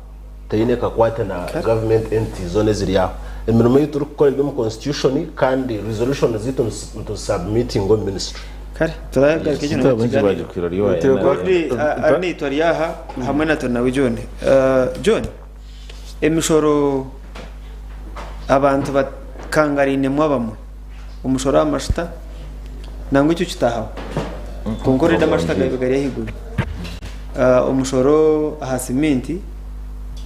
teine kakwate na government entities zoona eziri aho. Emirimo ei turikukora eri omu constitution kandi resolution zaitu nituzisubmitinga omu ministry. Kare turagaruka ekyo Kitabo nkibagikwira ryo wa NRM. Godly Arinaitwe ari aha hamwe na Turinawe John. John, emishoro abantu bakangarainemu abamwe. Omushoro aha mashuta nangwa ekyo kitahaho. Kwonka already amashuta gabaire gari ahaiguru. Omushoro aha siminti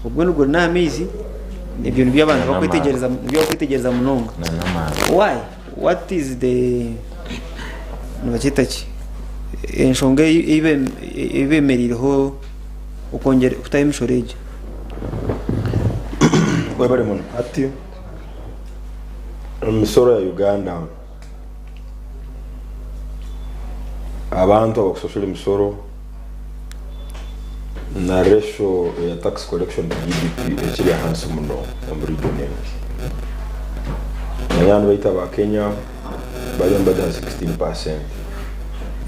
ogwo niguri n'aha maizi ebyo nibyo abantu bakwetegyereza nibyo bakwetegyereza munonga. Why? What is the nibakyeta ki enshonga ei ei bemereireho okwongyera kutaho emishoro egi? Webare muno. Hati emisoro ya Uganda abantu abakusasura emisoro na ratio ya tax collection to GDP ekiri ahansi muno omu region enu. Manya baitu aba Kenya bariyo nibari aha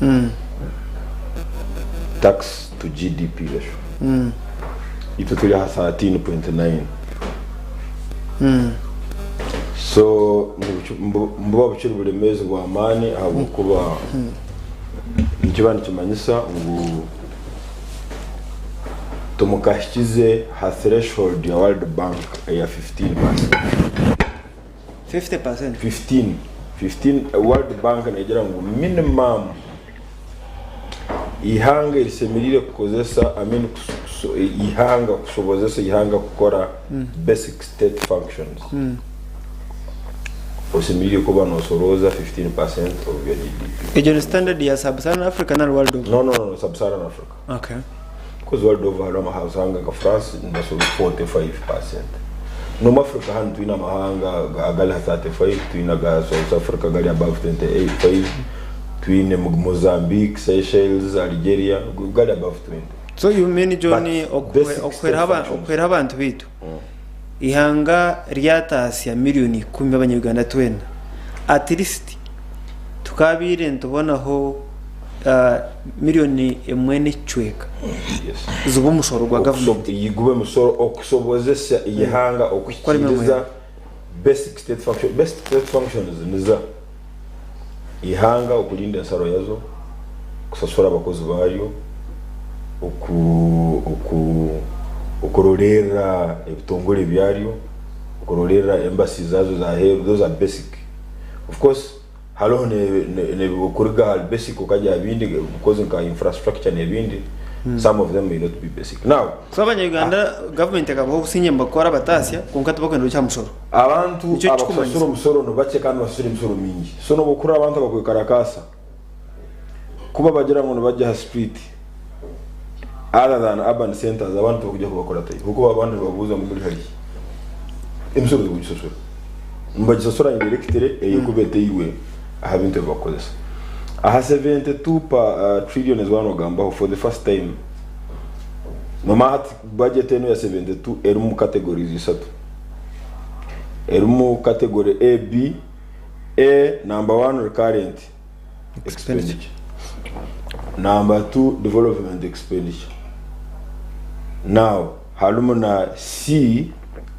16% tax to GDP ratio. Itwe turi aha 13.9. So nibuba bukiri buremeezi bw'amaani ahabw'okuba nikiba nikimanyisa ngu timukahikize ha threshold ya World Bank eya 15%. 50%? 15, 15, World Bank negira ngu minimum eihanga erisemereire kukozesa, I mean eihanga kusobozesa eihanga kukora basic state functions, osemereire kuba nosorooza 15% of your GDP. Egyo ni standard ya Sub-Saharan Africa nari world over? No, no, no, Sub-Saharan Africa. Okay. Because world over hariho amahanga nka France nibasoroza 45%. N'omu Africa hanu twine amahanga agari aha 35, twine aga South Africa gari above 28, twine Mozambique, Seychelles, Algeria gari above 20. So you mean John But basic state functions. okuhweraho abantu baitu Ihanga ryataasya miriyoni ikumi abanya-Uganda twena, at least tukaabaire nitubonaho miriyoni emwe n'ekicweka ziba omushoro gwa gavumenti. Gube omushoro okusobozesa eihanga okuhikiiriza basic state functions. Basic state functions niza eihanga okurinda ensaro yazo, kusasura abakozi baryo, okurolerra ebitongore byaryo, okurolerra embassy zazo ez'aheeru, those are basic. Of course hariho okuruga ahari basic okagya aha bindi because nka infrastructure n'ebindi, some of them may not be basic. Now, So abanya-Uganda gavumenti ekabaha obusingye nibakora bataasya kwonka tibakwenda kuruga aha mushoro. Abantu Nikyo abakusasura kikumanyisa. omusoro nibakye kandi nibasasura emisoro mingi. So n'obu okurora abantu abakwekarakaasa, Ku babagira ngu nibagya aha street other than urban centers abandi tibakugya kubakuratayo ahabw'okuba abandi nibabuuza ngu muri harihi. Emisoro tikugisasura. Nibagisasura indirectly ey'ekuba eteirwe aha bintu ebi bakukozesa. Aha 72 per trillion ezi waaba noogambaho for the first time nomanya hati budget enu eya 72 erimu categories ishatu. Erimu category A, B, A number one recurrent. expenditure number 2 development expenditure now harimu na C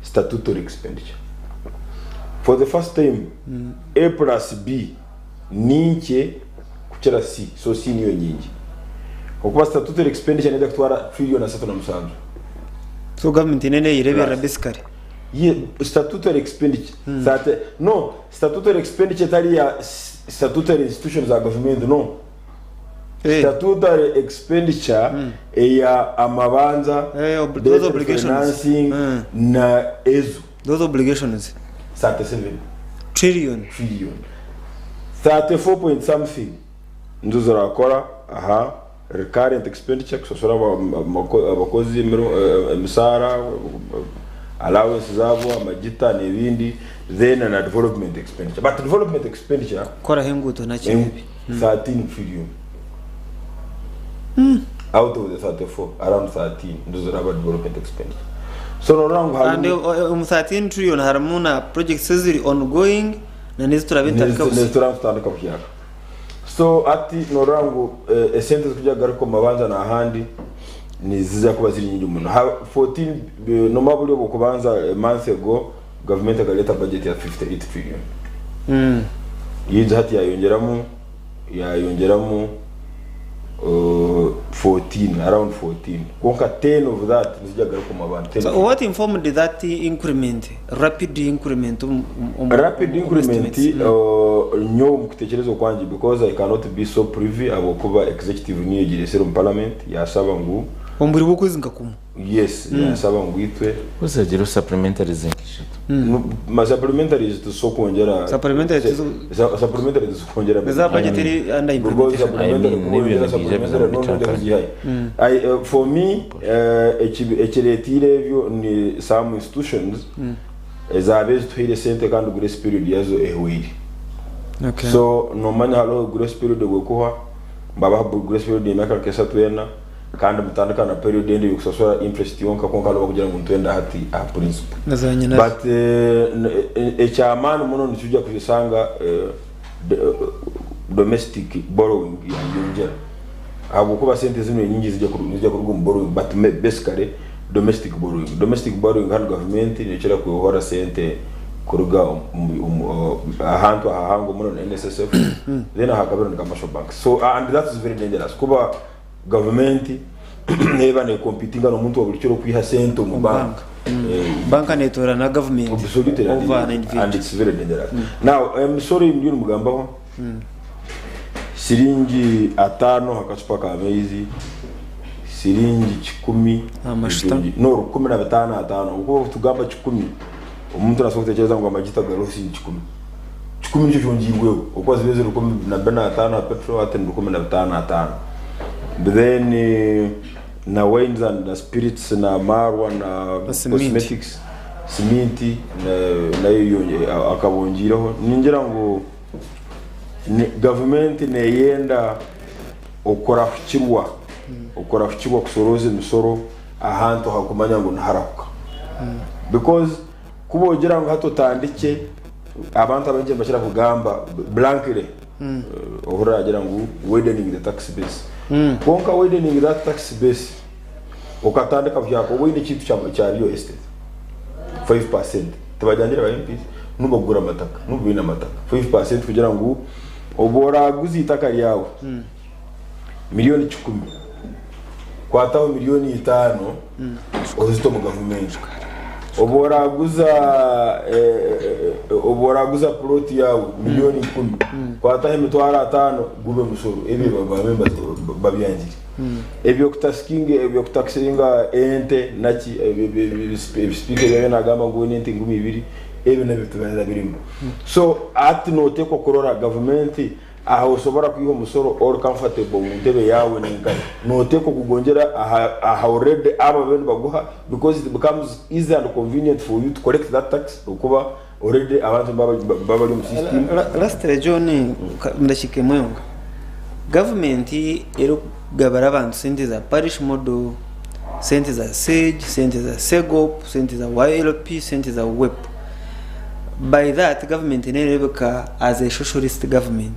statutory expenditure for the first time A plus B ni nkye kukira C, so C niyo nyingi. Okuba statutory expenditure neija kutwara trillion 37. So government nene neyereberera basically. Ye statutory expenditure thirty no statutory expenditure etari ya statutory institution za government no. Statutory expenditure eya amabanja, Those debt obligations. refinancing na ezo. Those obligations. 37 Trillion. Trillion. 34 point something nizo zirakora aha recurrent expenditure kushashura abakozi emisaara, allowance zaabo, amagita n'ebindi then na development expenditure. But development expenditure Kukoraho enguuto naki ebi. 13 trillion out of the 34 around 13 nizo ziraba development expenditure. So norora ngu And harimu omu 13 trillion harimu na projects eziri ongoing na n'ezi turabe nitutandika busya. N'ezi turabe nitutandika buhyaka. So hati norora ngu esente ezikuja kugaruka omu mabanja n'ahandi nizija kuba ziri nyingi muno. Ha 14 noma buri obw'okubanza a month ago gavumenti ekareta budget ya 58 trillion. Yaija hati yayongyeramu yayongyeramu 14 around 14 kwonka 10 of that nizija kugaruka omu mabanja. 10 So what informed that increment, rapid increment omu omu Rapid omu increment estimates? nyowe omu kutekyereza okwangye because I cannot be so privy ahabw'okuba executive niyo egiresire omu parliament yashaba ngu Omu buri bw'okwezi nka kumwe. Yes, yashaba ngu itwe. Kuzagira supplementaries nka ishatu. Ma supplementaries tuso kwongyera Supplementary tuzo Supplementary tuso kwongyera Eza budget eri under Because implementation. supplementary I mean, kwongyera n'ebintu biija biza supplementary mu no no bicaca. kuzihayo. I for me ekiretire ebyo ni some institutions ezaba ezituhaire sente kandi grace period yazo ehweire. Okay. So nomanya hariho grace period obwekuhwa babaha grace period y'emyaka nka eshatu ena kandi mutandika na period endi yokusasura interest yonka kwonka hariho abakugira ngu nitwenda hati aha principal. Na za nyina. But ekyamaani muno nikija kushanga domestic borrowing yayongyera ahabwokuba sente zinu enyingi zijja kuruga omu borrowing but basically domestic borrowing. Domestic borrowing hanu gavumenti nekira kwehora sente kuruga ahantu ahahango muno na NSSF then ahakabiri ni commercial banks. So and that is very dangerous kuba gavumenti neba nekompitinga n'omuntu wa buri kiro kwiha sente omu bank. Banka netora na government Absolutely, and, over an and individual. it's very dangerous. Now, emisoro ei mugambaho siringi 5 akacupa ka maizi, siringi 1,000 Amashuta. no 15 5 okuba tugamba 10 omuntu nasobola kutekereza ngu amagita gariho siringi 10. 10 nikyo kyongiibweho okuba zibe ziri 15 ha petrol hati ni 15 5. But then na wines and na spirits na marwa na Na cement. cosmetics siminti nayo akabongireho. Ningira ngu gavumenti neyenda okurahukirwa kusoroza emisoro ahantu hakumanya ngu niharahuka. Because kuba ogira ngu hati otandike abantu abaingi nibakira kugamba blankly ohurira agira ngu widening the tax base. Kwonka widening that tax base okatandika byako oba oine ekintu kya real estate 5% tibajangire ba MPs nubagura amataka nubaine amataka 5% kugira ngu oba oraguza itaka ryawe miliyoni 10 kwataho miliyoni 5 ozite omu gavumenti. Oba oraguza plot yawe miliyoni 10 kwataho emitwaro 5 gube musoro ebi ba babyangire. Ebyokutakisinga ente naki ebispeaker byabe nagamba ngu ente ngumi ibiri ebi nabyo tubanza birimu. So ati notekwa kurora gavumenti aho osobora kwiha omusoro all comfortable mu ntebe yawe nenka notekwa kugonjera aha already aba benu baguha because it becomes easy and convenient for you to collect that tax okuba already abantu baba bari mu system. Lastly John ndashike mwonga government erikugabara abantu sente za parish model, sente za SAGE, sente za SEGOP, sente za YLP, sente za WEP. By that government nerebeka as a socialist government.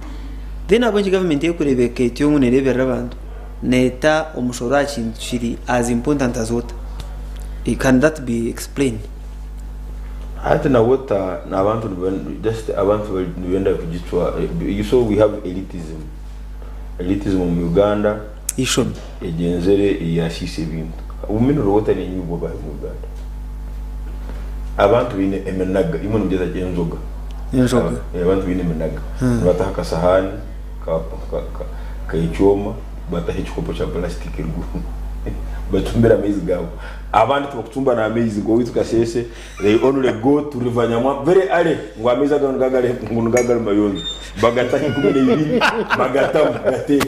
Then abonye government ekurebeka etyo ngu nereberera abantu neta omushoro aha kintu kiri as important as water. Can that be explained? Ati na water na abantu just abantu nibenda kugitwa. You saw we have elitism. Elitism omu Uganda Ishomi. egyenzere yashiisha ebintu. Mineral water nenyibwa bahi omu Uganda? Abantu baine eminaga, imwe nimugyeta ki enjoga? Enjoga. Abantu baine eminaga. Nibataho akasahaani k'ekyoma bataho ekikopo kya plastic eruguru bacumbire amaizi gaabo. Abandi tibakucumba n'amaizi ngu owaitu Kasese they only go to River Nyamwamba very early ngu amaizi aga ngu nigo gari mayonjo bagataho 12 bagatamu gateeka.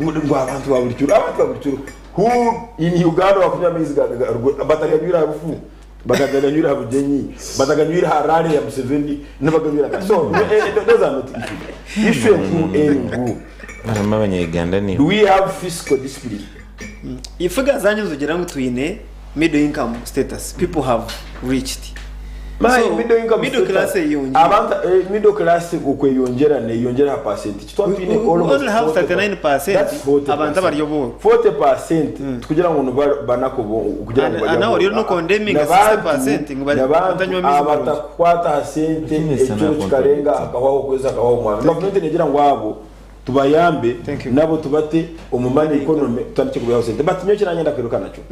Ngu abantu ba buri kiro, abantu ba buri kiro who in Uganda bakunywa amaizi bataganywire aha rufu, batagaganywire aha bugyenyi, bataganywire aha rally ya Museveni nibaganywira nkahi? So those are not issues. Issue enkuru eri ngu Barimu abanya-Uganda do niiwe. we have fiscal discipline? Figures zangye nizigira ngu twine middle income status, people have reached. My So, middle income middle status, class eyongyire. abantu middle class okweyongyera neyongyera aha percent ki? Twaba twine We almost only have 40 39% that's 40%. abantu abari obworo. 40% tikugira ngu nibo banaku kugira ngu And- bari and now aboro. oriyo no condemning N'abantu- 60% ngu bari n'abantu batanywa amaizi marungi. abatakukwata aha sente Ekyo ekiro ni kikarenga hakahwaho okwezi hakahwaho omwaka. Gavumenti negira ngu abo tubayambe Thank you. nabo tubate omu money economy tutandikye kubihaho sente. But nyowe ekinanyenda kwiruka nakyo.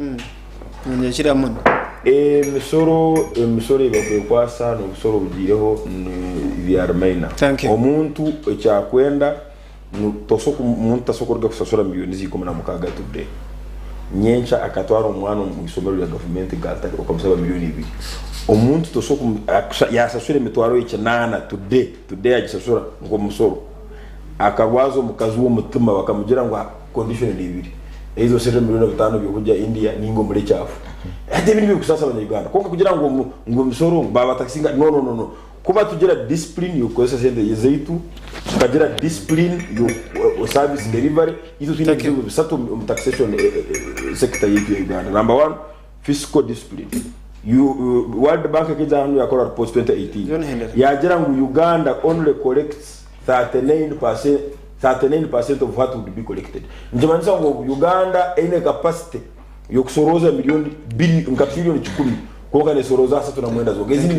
Nyakira muno. Emisoro emisoro eyibakwekwasa nobusoro obugiireho ni they are minor. Thank you. Omuntu ekyakwenda tosobola omuntu tasobola kuruga kusasura millioni 16 today nyenkya akatwara omwana omu isomero rya gavumenti gatari okamusaba millioni 2. Omuntu tosobola yasasura emitwaro 8 today today agisasura nk'omusoro akarwaza omukazi w'omutima bakamugira ngu condition ni ibiri ezo sente milioni 5 byokujya India ninga omuri ekyafu. Hati ebi nibyo bikusaasa abanya-Uganda kwonka kugira ngu ngu emisoro babatakisinga no no no no. Kuba tugira discipline yokukozesa sente zaitu, tukagira discipline yo service delivery, itwe twine ebizibu bisatu omu taxation sector yaitu ya Uganda. Number 1, fiscal discipline. World Bank ekaija hanu yakora report 2018 John Hendera. yagira ngu Uganda only collects 39% of what would be collected. Nikimanyisa ngu Uganda eine capacity yokusorooza milioni bili nka trillion 10 kwonka nesorooza 39 zonka. Ezindi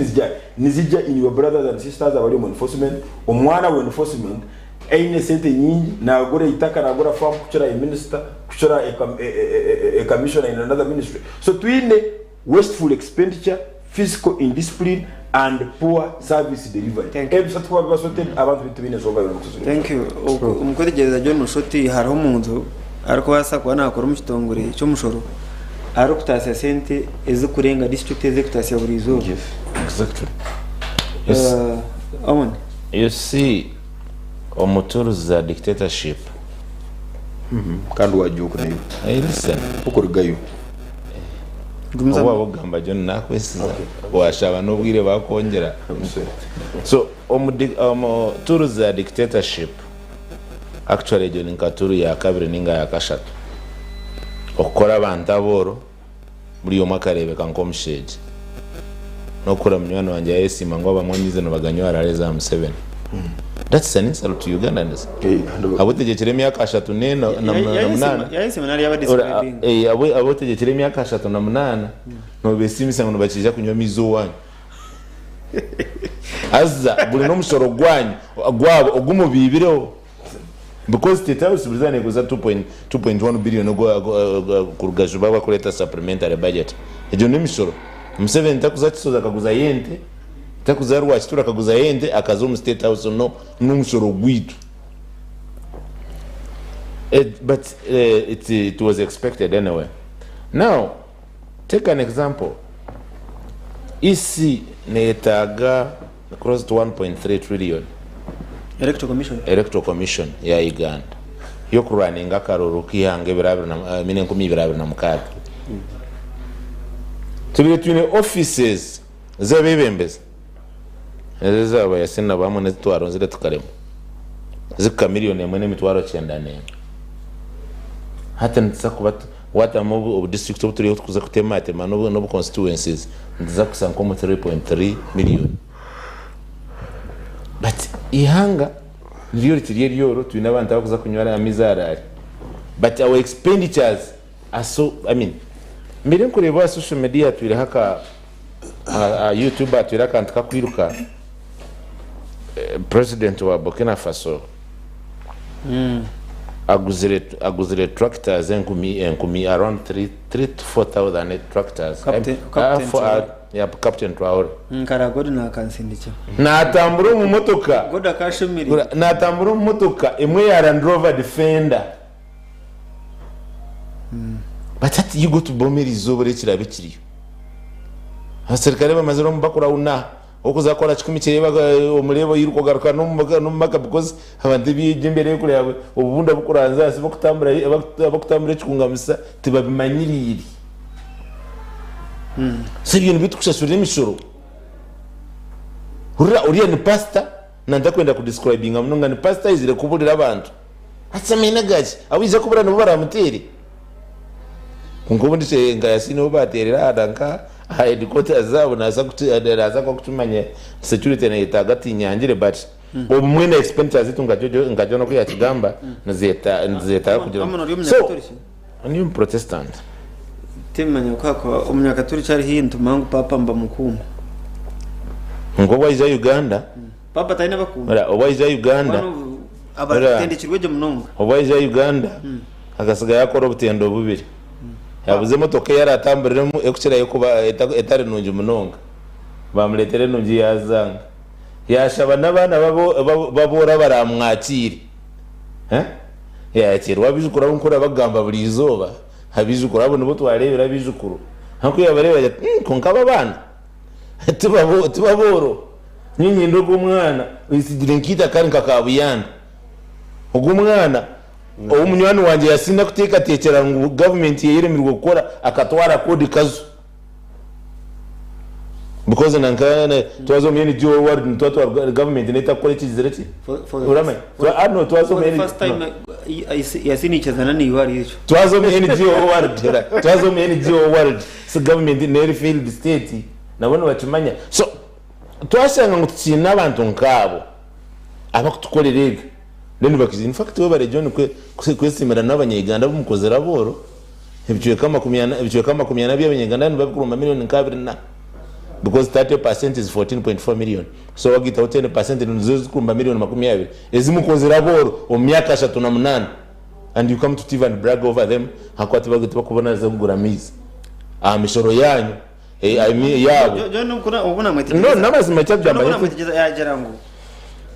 nizija in your brothers and sisters abari omu enforcement. Omwana wa enforcement eine sente nyingi nagura itaka nagura farm kukira a minister kukira a commissioner in another ministry. So twine wasteful expenditure, fiscal indiscipline and poor service delivery. Thank you. Ebisatu kuba bibasote abantu bitu bine ensonga yona kusasura. Thank you. Omu kwetegyereza John Mushoti hariho omuntu arikubaasa kuba nakora omu kitongore ky'omushoro arikutaasya sente ezikurenga district ezikutaasya buri izooba. Yes. Exactly. Yes. Amon. You see, omuturuzi za dictatorship. Kandi wajuka nayo. Hey, listen. Okurugayo. Obu abogamba John nakwesiza washaba n'obwire bakwongera. So omu tools za dictatorship actually egyo ni nka tool ya kabiri ninga ya kashatu. Okukora abantu abooro buri omwe akareebeka nk'omusheegi. N'okukora munywani wangye yayesiima ngu abamwe amaizi nibaganywa arare za Museveni. That's an insult to Ugandans. Abutegekire emyaka ashatu n'ena na munaana. Yayesiima nari yaba describing. Abutegekire emyaka 38 nobeesiimisa ngu nibakiija kunywa amaizi owanyu. Haza guri n'omushoro gwanyu gwabo ogumubiibireho. Because State House buri izooba neeguza 2.1 billion kuruga juba bakureeta supplementary budget. Egyo n'emishoro. Museveni takuza Kisozi akaguzayo ente, takuza Rwakitura akaguzayo ente, akaza omu State House no n'omushoro gwaitu. But it was expected anyway. Now, take an example. EC neetaaga close to 1.3 trillion. Electoral Commission. Electoral Commission ya Uganda y'okurwaninga akaruru k'eihanga ebiro abiri na I mean enkumi ibiri abiri na mukaaga. Tubaire twine offices z'abeebembezi ezo eza Yasin na bamwe n'ezi twaronzire tukaremwa zikuhika million emwe n'emitwaro kyenda n'emwe. Hati nituza kuba watamu obu district obu turiyo tukuza kutematema n'obu constituencies nituza kuhitsya nk'omu 3.3 million. But eihanga niryo rikiri eryoro twine abantu abakuza kunywa amaizi arari. But our expenditures are so, I mean, mbere nkureeba aha social media atwireho aka aha YouTube atwireho akantu kakwiruka president wa Burkina Faso Aguzire aguzire tractors enkumi enkumi around 3 3 to 4000 tractors. Captain- Captain Traore. Yeah, Captain Traore. Nkara God nakansindikira. Natambura omu motoka. God akashemerire. Natambura omu motoka emwe ya Land Rover Defender. But hati you go to Boma erizooba ori ekirabe kiriyo. Abaserikare bamazire omu bakurawuna okuza kukora kikumi kyeye omureeba oyiruka ogaruka n'omumaka because abantu ebyegyo embeera ey'okureeba obubunda bukuranza ahansi bakutambura abakutambura ekikungamisa tibabimanyiriire. So ebyo nibyo tukushashurira emishoro. Hurira oriya ni pastor nantakwenda kudescribinga munonga ni pastor aizire kuburira abantu. Hati amaine gaki? Abu aija kubura nibo baramuteere? Kwonka obundi kye nka Yasini ou baateerera aha nka aha headquarters zaabo naaza kuki naaza kuba kukimanya security neyetaaga tinyangire but obumwe na expenditures zaitu nka Jojo nka John oku yakigamba nizeeta nizeetaaga kugira Amon ori ngu so omunyakaturiki? ndi omuprotestant. Timmanya ku hakuba omunyakaturiki ari haihi nitumanya ngu paapa nibamukuuma. Nka obu aija Uganda Paapa taine abakuumi. Ora obu aija Uganda Banu abatendekirwe gye munonga. Obu aija Uganda akasiga yakora obutendo bubiri. Yabuza emotoka ei aratamburiremu erikukirayo kuba etari nungi munonga. Bamureetera enungi yazanga. Yashaba n'abaana b'abooro abaramwakiire. Yayakiirwa abaijukuru abu nkura bagamba buri izooba. Abaijukuru abo nibo twareebire abaijukuru. Ku yabareebire agira ati kwonka aba abaana tibabooro. Niinyenda ogu omwana oitsigire nk'eitaka nka Kabuyanda. Ogu omwana ou munywani wangye yasinda kuteekateekyera ngu gavumenti ye eremirwe kukora akatwara kodi Kazo. Because nanka twaza omu NGO world nituba twaruga gavumenti netakukora ekigizire ki? Oramanya? No twaza omu For the first time yasinikirizana naiwe ahari ekyo. Twaza omu NGO world, twaza omu NGO world si gavumenti neri failed state nabo nibakimanya. So Twashanga ngu tukiine abantu nkaabo abakutukorera ebyo then bakija in fact webare John kwesiimira n'abanya-Uganda abu mukozire abooro ebicweka 40 ebicweka 40 by'abanya-Uganda nibabikurumba million nka abiri na because 30% is 14.4 million so wagaitaho 10% nizo zirikurumba million 20 ezi mukozire abooro omu myaka 38 and you come to TV and brag over them ahakuba tibakubona z'okugura amaizi aha mishoro yanyu. Eh, I mean, yaabo. John obu No, namwetegyereza n'amazima John ekyagamba obu nyowe namwetegyereza yagira ngu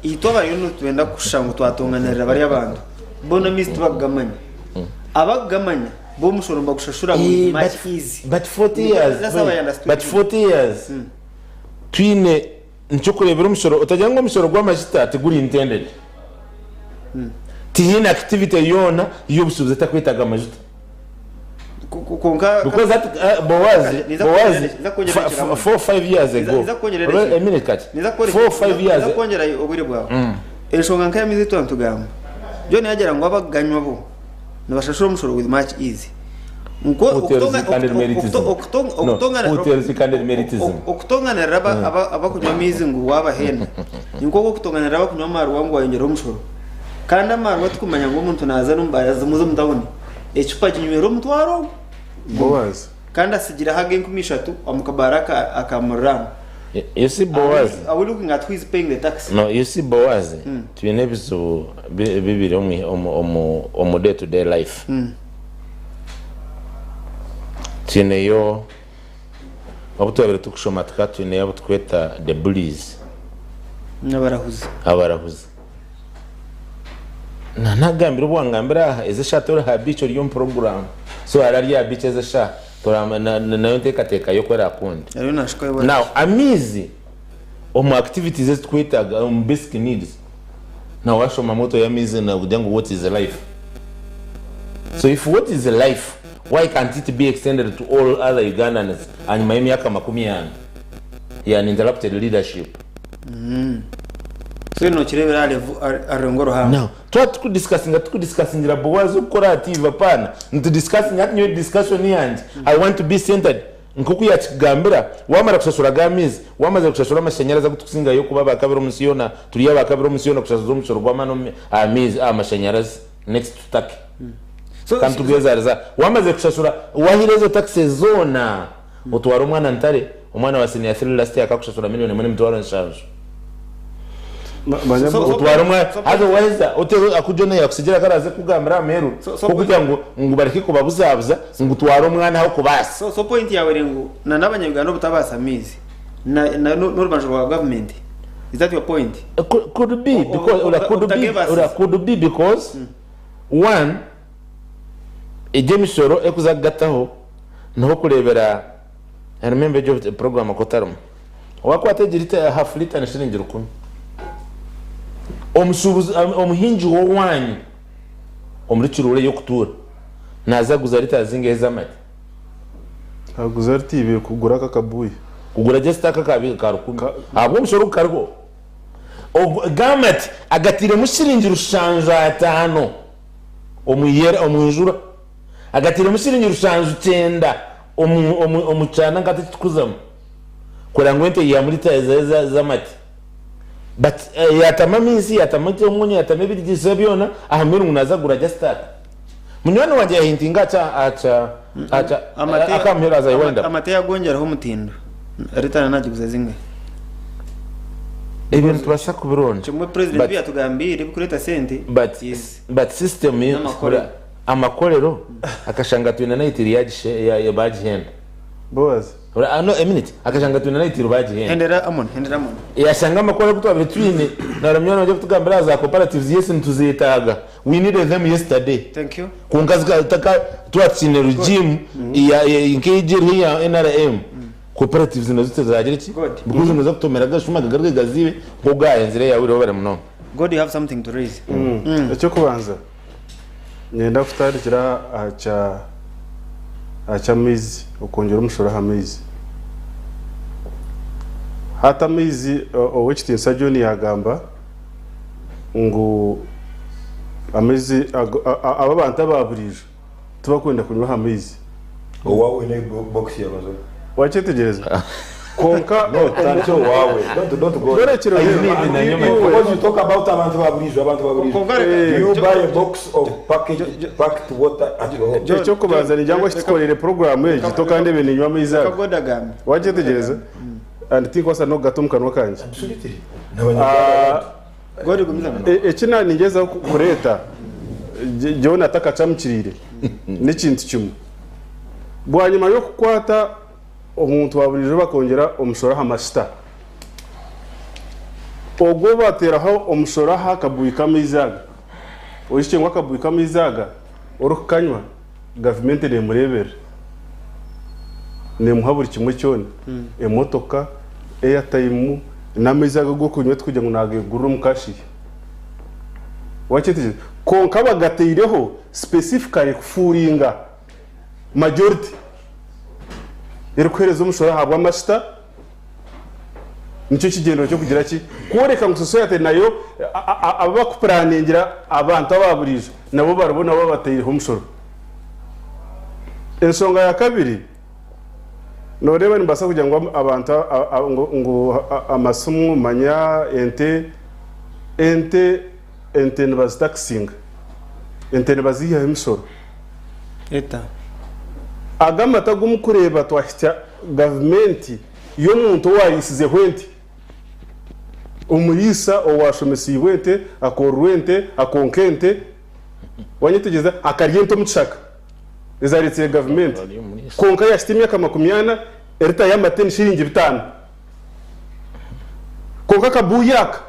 itwe abariyo nitwenda kushusha ngu twatonganirira bari abantu bo n'amaizi tibakugamanya abakugamanya bo omushoro nibagushashura Eh, with much but, easy but 40 years, That's how I understood but it. 40 years twine nikyokureebera omushoro otagira ngu omushoro gw'amajita tiguri intended tihaine activity yoona y'obushuubuzi etakwetaaga amajuta Kwonka Because that Boaz, Niza Boaz, niza kwongyera ekiramu. 4-5 years ago, Niza kwongyera Oba, ekiramu. a minute kati, Niza kwongyera 4-5 years, niza kwongyera obwire bwawe. Enshonga nka y'amaizi ei twaba nitugamba. John yaagira ngu abakuganywa bo nibashashura omushoro with much ease. Nko Who tells you candid meritism? No, who tells you candid meritism? okutonganirira abakunywa amaizi ngu waabahenda ni nk'oku okutonganirira abakunywa amaarwa ngu wayongyera omushoro. Kandi amaarwa tikumanya ngu omuntu naaza n'omu omu tawuni ecupa aginywera omutwaro gumwe Boaz. kandi atsigireho ag'enkumi ishatu omu kabaara aka aka muriraanwa. You see Boaz, Are we looking at who is paying the tax? no, you see Boaz, twine ebizibu bibiri omu omu omu day to day life. Twineyo obu twabaire turikushoma tukaba twineyo abu turikweta the bullies. Abarahuzi. Abarahuzi. Nanagambire obu wangambira aha ezi eshaaha tori aha beach ori omu program so araba ari aha beach ezi eshaaha torama nayo nteekateeka ye oku erakunde. Ariyo nashukayo bwanyima. Now amaizi omu activities ezi tukwetaaga omu basic needs now washoma motto y'amaizi nogira ngu what is life so if what is life why can't it be extended to all other Ugandans ahanyima y'emyaka 40 ya uninterrupted leadership. So nokireebera aha level aha rurengo ruhango. Now twaba tukudiscussinga tukudiscussingira Boaz okukora aha TV apaana nitudiscussinga hati nyowe discussion yangye I want to be centered nkoku yakikugambira wamara kushashura aga amaizi wamazire kushashura amashanyarazi agu tukusingayo kuba abakabiri omunsi yoona turi abakabiri omunsi yoona kushashuza omushoro gw'amaani omu aha maizi aha mashanyarazi next to Turkey So kandi tugwezariza wamazire kushashura wahire ezo taxes zoona Otware omwana ntare, omwana wa senior three last year akakushashura million emwe n'emitwaro nshanju. Otware omwana haza waheza oteho aku John yakusigira aku araaze kukugambira aha muheru k'okugira ngu ngu bareke kubabuzabuza ngu twara omwana ahu okubaasa. So point yawe eri ngu na n'abanya-Uganda obutabaasa maizi na na n'orubanja rwa government? Is that your point? Could be because ora could be ora could be because one egyo emishoro ekuza kugataho niho okureebera I remember egyo program oku otarimu Wakwata egi lita half lita ni shiringi rukumi. Omushubuzi omuhingi w'owanyu omuri Kiruhura ey'okutuura naza kuguza lita zingahi ez'amate? Aguza lita ibiri kugura aka akabuyu. Kugura just aka aka rukumi ahabw'omushoro ogu kariho. Gamba ati agatairemu shiringi rushanju ataano omu njura, agatairemu shiringi rushanju kyenda omu kyanda nka tikitukuzamu. Kureba ngu ente yaihamu lita z'amate. But yaatamu amaizi, yaatamu omwonyo, yaatamu ebiriisa byona, aha muheru ngu naaza kugura just aka. Munywani wangye yaahintinga aha kya, aha kya, Amate aka aha muheru haza wenda. Amate yagongyeraho omutindo. Lita na nagiguza zingahi? Ebyo nitubaasa kubironda. Kimwe president But ebi yatugambiire ebikureeta sente but is but system n'amakorero. Amakorero akashanga twine n'aitiri bagihenda. Boaz. Ora, no, a minute. Akashanga twine light bagihenda. Hendera Amon, hendera Amon. Yashanga amakuru agu twabire twine na munywani wangye kutugambira aha za cooperatives yes nituzetaaga. We needed them yesterday. Thank you. Kwonka zika taka twaba tukiine regime ya nk'egi eriho eya NRM cooperatives nazo tizagira ki? Good. Because noza kutomera gashuma gagaruke gazibe nk'ogu gahenzire eyahwireho bari munonga. God you have something to raise. Eky'okubanza Niinyenda kutandikira aha kya aha ky'amaizi, okwongyera omushoro aha maizi. Hati amaizi Ow'ekitiinisa John yaagamba ngu amaizi ago aba abantu aba buriijo tibakwenda kunywa aha maizi. Owaawe oine box ya Rwenzori. Wakyetegyereza? Kwonka No, tutandikire owaawe. Don't, don't go there. Yorekire I oreeba. need na nyuma. Iwe- Because you talk about abantu ba buriijo, abantu ba buriijo. Kwonka reka- Do you buy a box of packaged, packed water at your home? Eky'okubanza ningira ngu ekitukoreire puroguraamu egi tokandebe niinywa amaizi Reka aga. God agambe. Wakyetegyereza? And tinkubaasa n'okugata omu kanwa kangye. Absolutely. N'abanyarwanda. God gumizamu. Eki naaningyezaho kureeta, John atakacamukiriire, n'ekintu kimwe. Bwanyima y'okukwata omuntu wa buriijo bakongyera omushoro aha mashita, ogwo bateeraho omushoro aha kabuuyi k'amaizi aga, oijukye ngu akabuuyi k'amaizi aga orikukanywa gavumenti neemureeberera, neemuha buri kimwe kyona, emotoka, airtime n'amaizi ago agu orikunywa tikugira ngu naagegurira omu kashiya. Wakyetegyereza? Kwonka bagateireho specifically kufuuringa majority erikuheereza omushoro ahabw'amashita, nikyo kigyendererwa ky'okugira ki? Kworeka ngu society nayo abu barikupuraningira abantu aba buriijo nabo baribo nabo babateireho omushoro. Enshonga ya kabiri, nooreeba nimbaasa kugira ngu abantu ngu amasimu manya ente, ente ente nibazitakisinga, ente nibaziihaho emishoro. Eta. Aga amata agu mukureeba twahitsya gavumenti y'omuntu owaariisizeho ente, omuriisa owaashomesiibwe ente, akoororwa ente, akonka ente, wanyetegyereza, akarya ente omu kishaka ezaaretsire gavumenti kwonka yaahitsya emyaka makumi ana erita y'amate ni shiringi bitaano. Kwonka akabuuyi aka.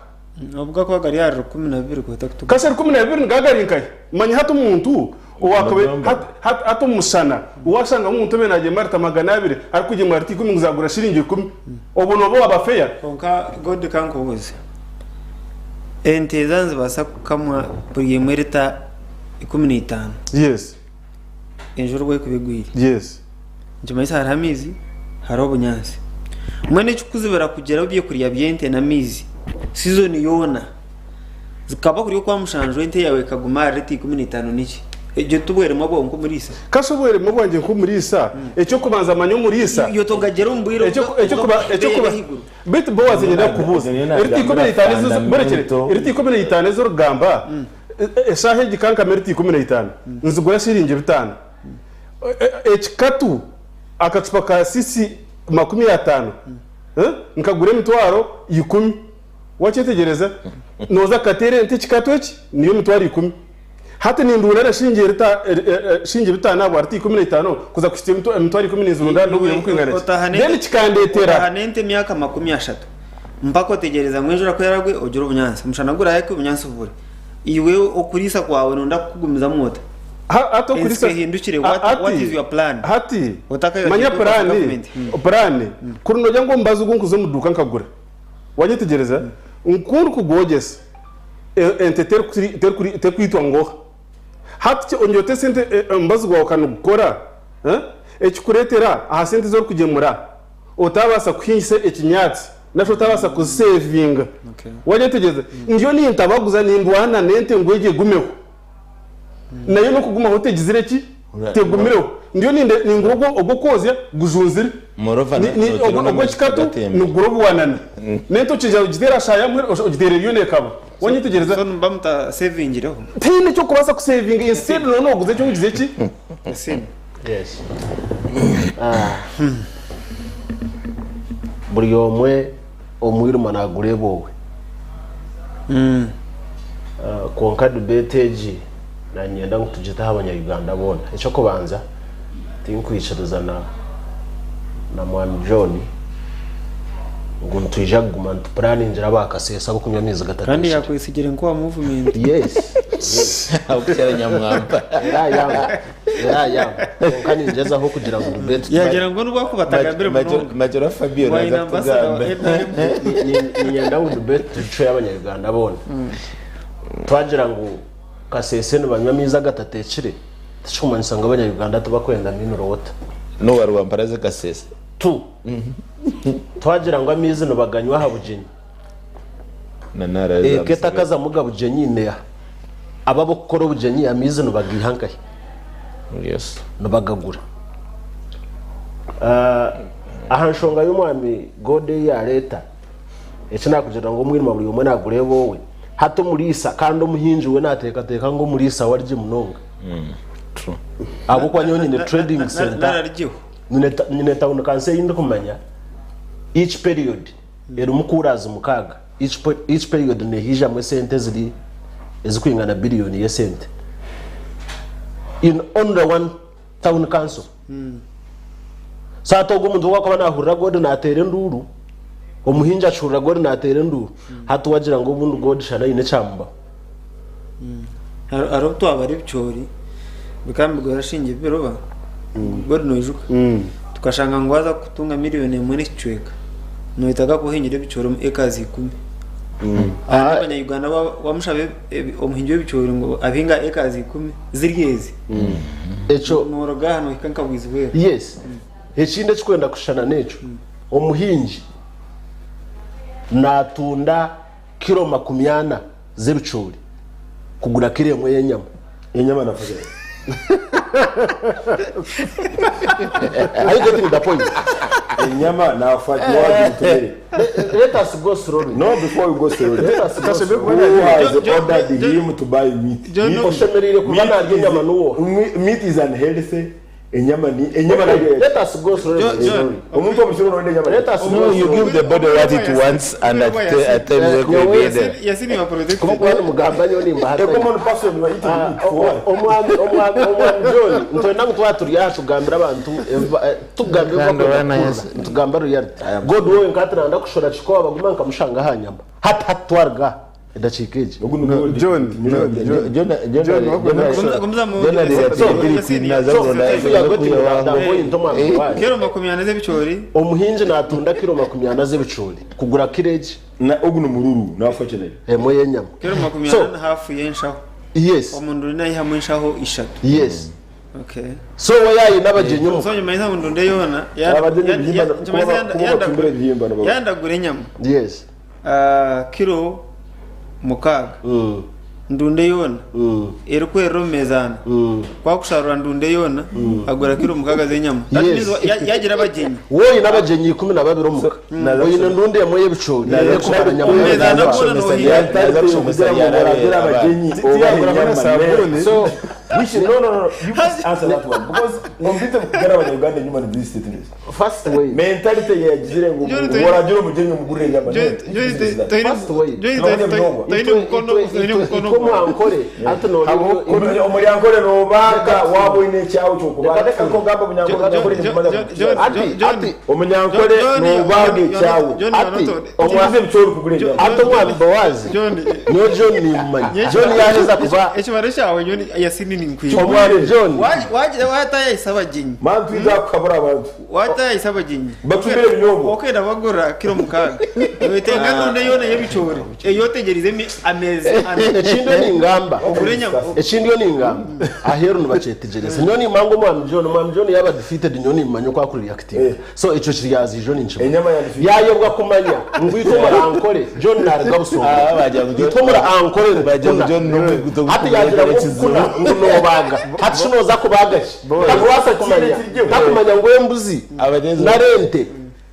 Obu gakuba gari ahari 12 kuhita kutuga. Kasha 12 nigaba gari nkahi? Manya hati omuntu owakabe hati hati hati omu mushana washangamu omuntu obaire nagyema rita 200 arikugyemwa rita ikumi ngu zagura shiringi rukumi obwo noba waba feya? Kwonka God kankubuuze, ente eza nizibaasa kukamwa buri emwe rita 15? Yes. Enjura obu erikuba egwire. Yes. Nikimanyisa hariho amaizi, hariho obunyaatsi. Mbwenu ekikuzibira kugira ebyokurya by'ente n'amaizi sizoni yoona, zikaba kuri okwa mushanju ente yaawe ekaguma ahari rita 15 niki? Egyo ti bweremwa bwawe nk'omuriisa? Kasha obweremwa bwangye nk'omuriisa, eky'okubanza manya omuriisa. Iwe togagyera omu bwire Eky'okuba beitu Boazi niinyenda kukubuuza, erita 15 ezi, murekere, erita 15 ezi orikugamba, Eshaaha egi ka nkame rita 15, nizigura shiringi bitaano. Ekikatu, akacupa ka sisi 50, nkagura emitwaro ikumi. Wakyetegyereza? Nooza kukateera ente ekikato eki, niyo emitwaro ikumi. Hati nindunda na shiringi shiringi bitaano ahabwa rita 15 kuza kuhitsya emitwaro ikumi ninzirunda n'obwire burikwingana ki? Then kikandeetera. Otaaha n'ente emyaka 30 mpaka otegyereza ngu enjura ku eragwe ogire obunyaatsi, omushana gurahike obunyaatsi bubure. Iwe okuriisa kwawe noyenda kukugumizamu ota? Hati Ensi okuriisa ehindukire, what, what is your plan? Hati Otakayogyera manya kukwasa puraani, gavumenti. puraani, kuri nogira ngu omubazi ogu nkuza omu duuka nkagura, wanyetegyereza? Nku ndikugwogyesa ente terikwitwa ngoha. Hati ongye ote esente omubazi gwawe ka nigukora, ekikureetera aha sente ezi orikugyemura otabaasa kuhingisa ekinyaatsi nari shi otabaasa kuzisevinga. Wanyetegyereza? Ndiyo nintabaguza nindwana n'ente ngu egyo egumeho. Nayo n'okugumaho tegizire ki? Tegumireho. Ndiyo ningura ogw'okwozya gujunzire. Ogw'ekikatu nigura obuwanana. N'ente okiija ogiteera aha shaaha ya muheru ogiteera eriyo neekaba. Wanyetegyereza? So nimuba mutasevingireho? Tihaine eky'okubaasa kusevinga instead nooba nooguza eki ogize ki? Esimu. Yes. Buri omwe omwirima naagureeba owe. Kwonka debate egi nanyenda ngu tugite aha banya-Uganda boona. Eky'okubanza, tinkwikiriza na na Mwami John ngu nitwija kuguma nitupuraningira aba Kasese ab'okunywa amaizi Kandi gatateekire. yakwesigire nk'owa movement. Yes, yes. Ahabw'okukyara Nyamwamba. Era I am, era I am. Kwonka ningyezaho kugira ngu debate tuba Yagira ngu n'obu akuba atagambire munonga. Major Fabio Wine naza ambassador wa kutugamba. NRM. Niinyenda ngu debate tugicwere abanya-Uganda boona. Twagira ngu Kasese nibanywa amaizi agatateekire, tikikumanyisa ngu abanya-Uganda tibakwenda mineral water. N'owa Rwampara aze Kasese. Tu. Twagira ngu amaizi nibaganywa aha bugyenyi. Na Nara za Eka Museveni. etakazamu ga bugyenyi neeha? Abo ab'okukora obugyenyi amaizi nibagaiha nkahi? Yes. Nibagagura. Aha nshonga y'omwami Gode ei yaareeta, eki naakugirira ngu omwirima buri omwe naagureeba owe. Hati omuriisa kandi omuhingi we naateekateeka ngu omuriisa we ari gye munonga. True. Ahabw'okuba nyowe nyine trading centre, Nararigyeho. nyine town council ei ndikumanya, each period erimu coolers mukaaga, each period nehiijamu esente eziri ezirikwingana billion y'esente in only one town council. So hati ogwo omuntu obu akuba nahurira God nateera enduuru, omuhingi akihurira God nateera enduuru, hati wagira ngu obundi God shana haine ekyamubaho. Hariho obu twabara ebicoori bikaba nibigura shilingi bibiri oba God noijuka tukashanga ngu waaza kutunga miriyoni emwe n'ekicweka noyetaaga kuba ohingire ebicoori omu ekazi ikumi. Kandi abanya-Uganda wamushaba omuhingi w'ebicoori ngu abihinge aha ekazi ikumi ziri ezi Ekyo noruga aha nohika nka Bwizibwera. Yes. Ekindi ekikwenda kushushana n'ekyo, omuhingi natunda kiro 40 z'ebicoori kugura kiro emwe y'enyama. Enyama nafuzire. Are you getting the point? Enyama nafa wagimutumire. Let us go slowly. No, before we go slowly. Let us go Kashembe slowly. kuba Who has John- ordered John- him to buy meat? John- Meat- Oshemereire kuba meat narya is- enyama n'owoha. Meat is unhealthy. Enyama ni enyama Okay, nayo. let us go slowly. John- John. Omuntu omusoro nonde enyama. Let us go No, you slowly. give the body what it wants and at times Yeah, they yeah, be there. Yasini wa protected. Kuba kuba nimugamba nyowe A nimbahatanya. common person you are eating meat for what? Omwami John, nitwenda ngu twaba turi aha tugambire abantu tugambe ebi Kandi bakwenda wana kuhurira. Yesu. Nitugambe reality. God wowe nka hati nayenda kushora kikoba bagume nkamushanga aha nyama. Hati hati twaruga aha edakiika egi. Ogu ni God. John, John, John. John, wakwenda kushora. Gumiza mu So, if you are getting that point, omwami wange. Kiro 40 z'ebicoori Omuhingi natunda kiro 40 z'ebicoori kugura kiro egi Na ogu ni mururu nafa chenere. emwe y'enyama. kiro makumi So, ana na hafu y'enshaho. yes, Omundu nayihamu enshaho ishatu. yes. Okay. So we yayine abagyenyi omuka. So nyuma y'ensaho ndunde yoona Abagyenyi ebihimba kuba bacumbira ebihimba nabo. yandagura enyama. Yes. Kiro 6 ndunde yoona erikwerera omu mezaana kwakusharura ndunde yoona agura kiro 6 z'enyama. That Yes. means yagira abagyenyi. Wowe oyine abagyenyi 12 omuka. Oyine endundi emwe y'ebicoori erikumara enyama Omumezaana y'abantu. boona nohiga. Kugira ngo baragire abagenyi obahe Tiyagura enyama. sabuni. So Which no no no you must answer that one because omu kugara abanyarwanda enyuma ni these statements. First way. Mentality yagizire ngu waragira omugenyi omugurire enyama. First way. Itwe mwankore ati no omuryankore nobaga waba oine ekyawe kyokubaga. Reka nkogamba omunyankore nimumanya ati ati omunyankore nobaga ekyawe. Ati omwaze ebikyori kugura enyama. Ati omwami Bowazi niyo John nimumanya. John yaheza kuba ekibaro kyawe John yasini ninkwiye. Omwami John watayayisa abagenyi. Man twiza kukabura abantu. Watayayisa abagenyi. Batumire ebinyobwa. Okenda bagura kiro 6. Wetenga nonde yona y'ebikyori. Eyotegerize amezi ana. Ekindi ningamba. Ekindi ningamba. Aheru nibakyetegereza. Niyo nimanga omwami John, omwami John yaba defeated niyo nimanya oku akureactinga. So ekyo kiryaza ijo ninkimanya. Enyama ya defeated. Yayebwa kumanya ngu itwe muri Ankole John naruga Busongo. Itwe muri Ankole John hati yagira ngu kukuna ngu nobaga. Hati shinoza kubaga ki? Takubaasa kumanya. Takumanya ngu embuzi na rente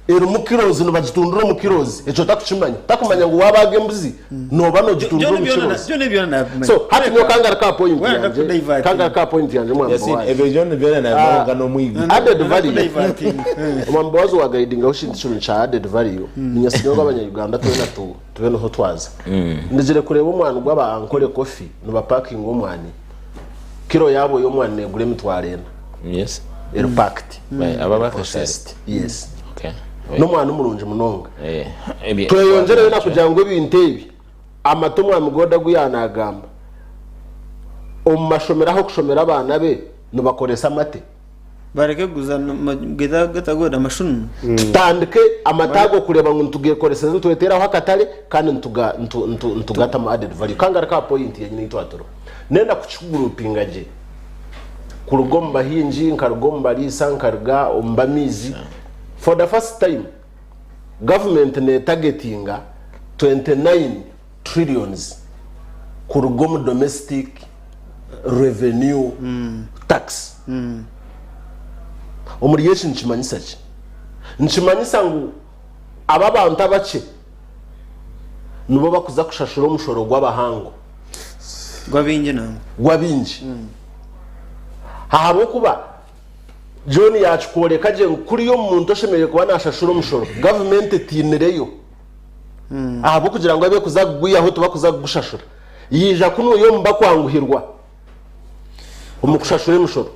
eri mu kirozi nibagitundura omu kirozi ekyo takukimanya. Takumanya ngu wabaga embuzi noba nogitundura omu kirozi. So hati niyo kangaruka aha point yangye. Kangaruka aha point yangye mwami Bowazi. Ebyo John byona nabibonga n'omwigo. Added value. Omwami Bowazi wagaidingaho ekintu kinu kya added value. Ninyesiga ngu abanya-Uganda twena tube niho twaza. Ndigire kureeba omwani gw'aba Ankole Coffee nibapakinga omwani. Kiro yabo y'omwani negura emitwaro ena. Yes. Eri packed. Aba bakashare. Processed. Yes. Okay. N'omwani murungi munonga. Tweyongyereyo na kugira ngu ebintu ebi amata omwami Goda agu yaanagamba omu mashomero ahu okushomera abaana be nibakoresa amate. Bareke kuguza gatagoda amashunu. Tutandike amata ago kureeba ngu nitugekoreseza nitweteraho akatare kandi nitugatamu added value. Kangaruka aha point yenyine ei twaturiho. Nenda kukigurupinga gye kuruga omu bahingi, nkaruga omu bariisa, nkaruga omu b'amaizi. For the first time government netargetinga 29 trillions kuruga omu domestic revenue tax. Omuri eki nikimanyisa ki? Nikimanyisa ngu aba abantu abakye nibo bakuza kushashura omushoro gw'abahango. Gw'abaingi nangwa. Gw'abaingi. Ahabw'okuba John yakikworeka gye ngu kuriya omuntu oshemereire kuba nashashura omushoro, gavumenti etiinireyo. Ahabw'okugira ngu abu ekuza kugwihaho tibakuza kugushashura. Yaija kunuya omu bakwanguhirwa omu kushashura emishoro.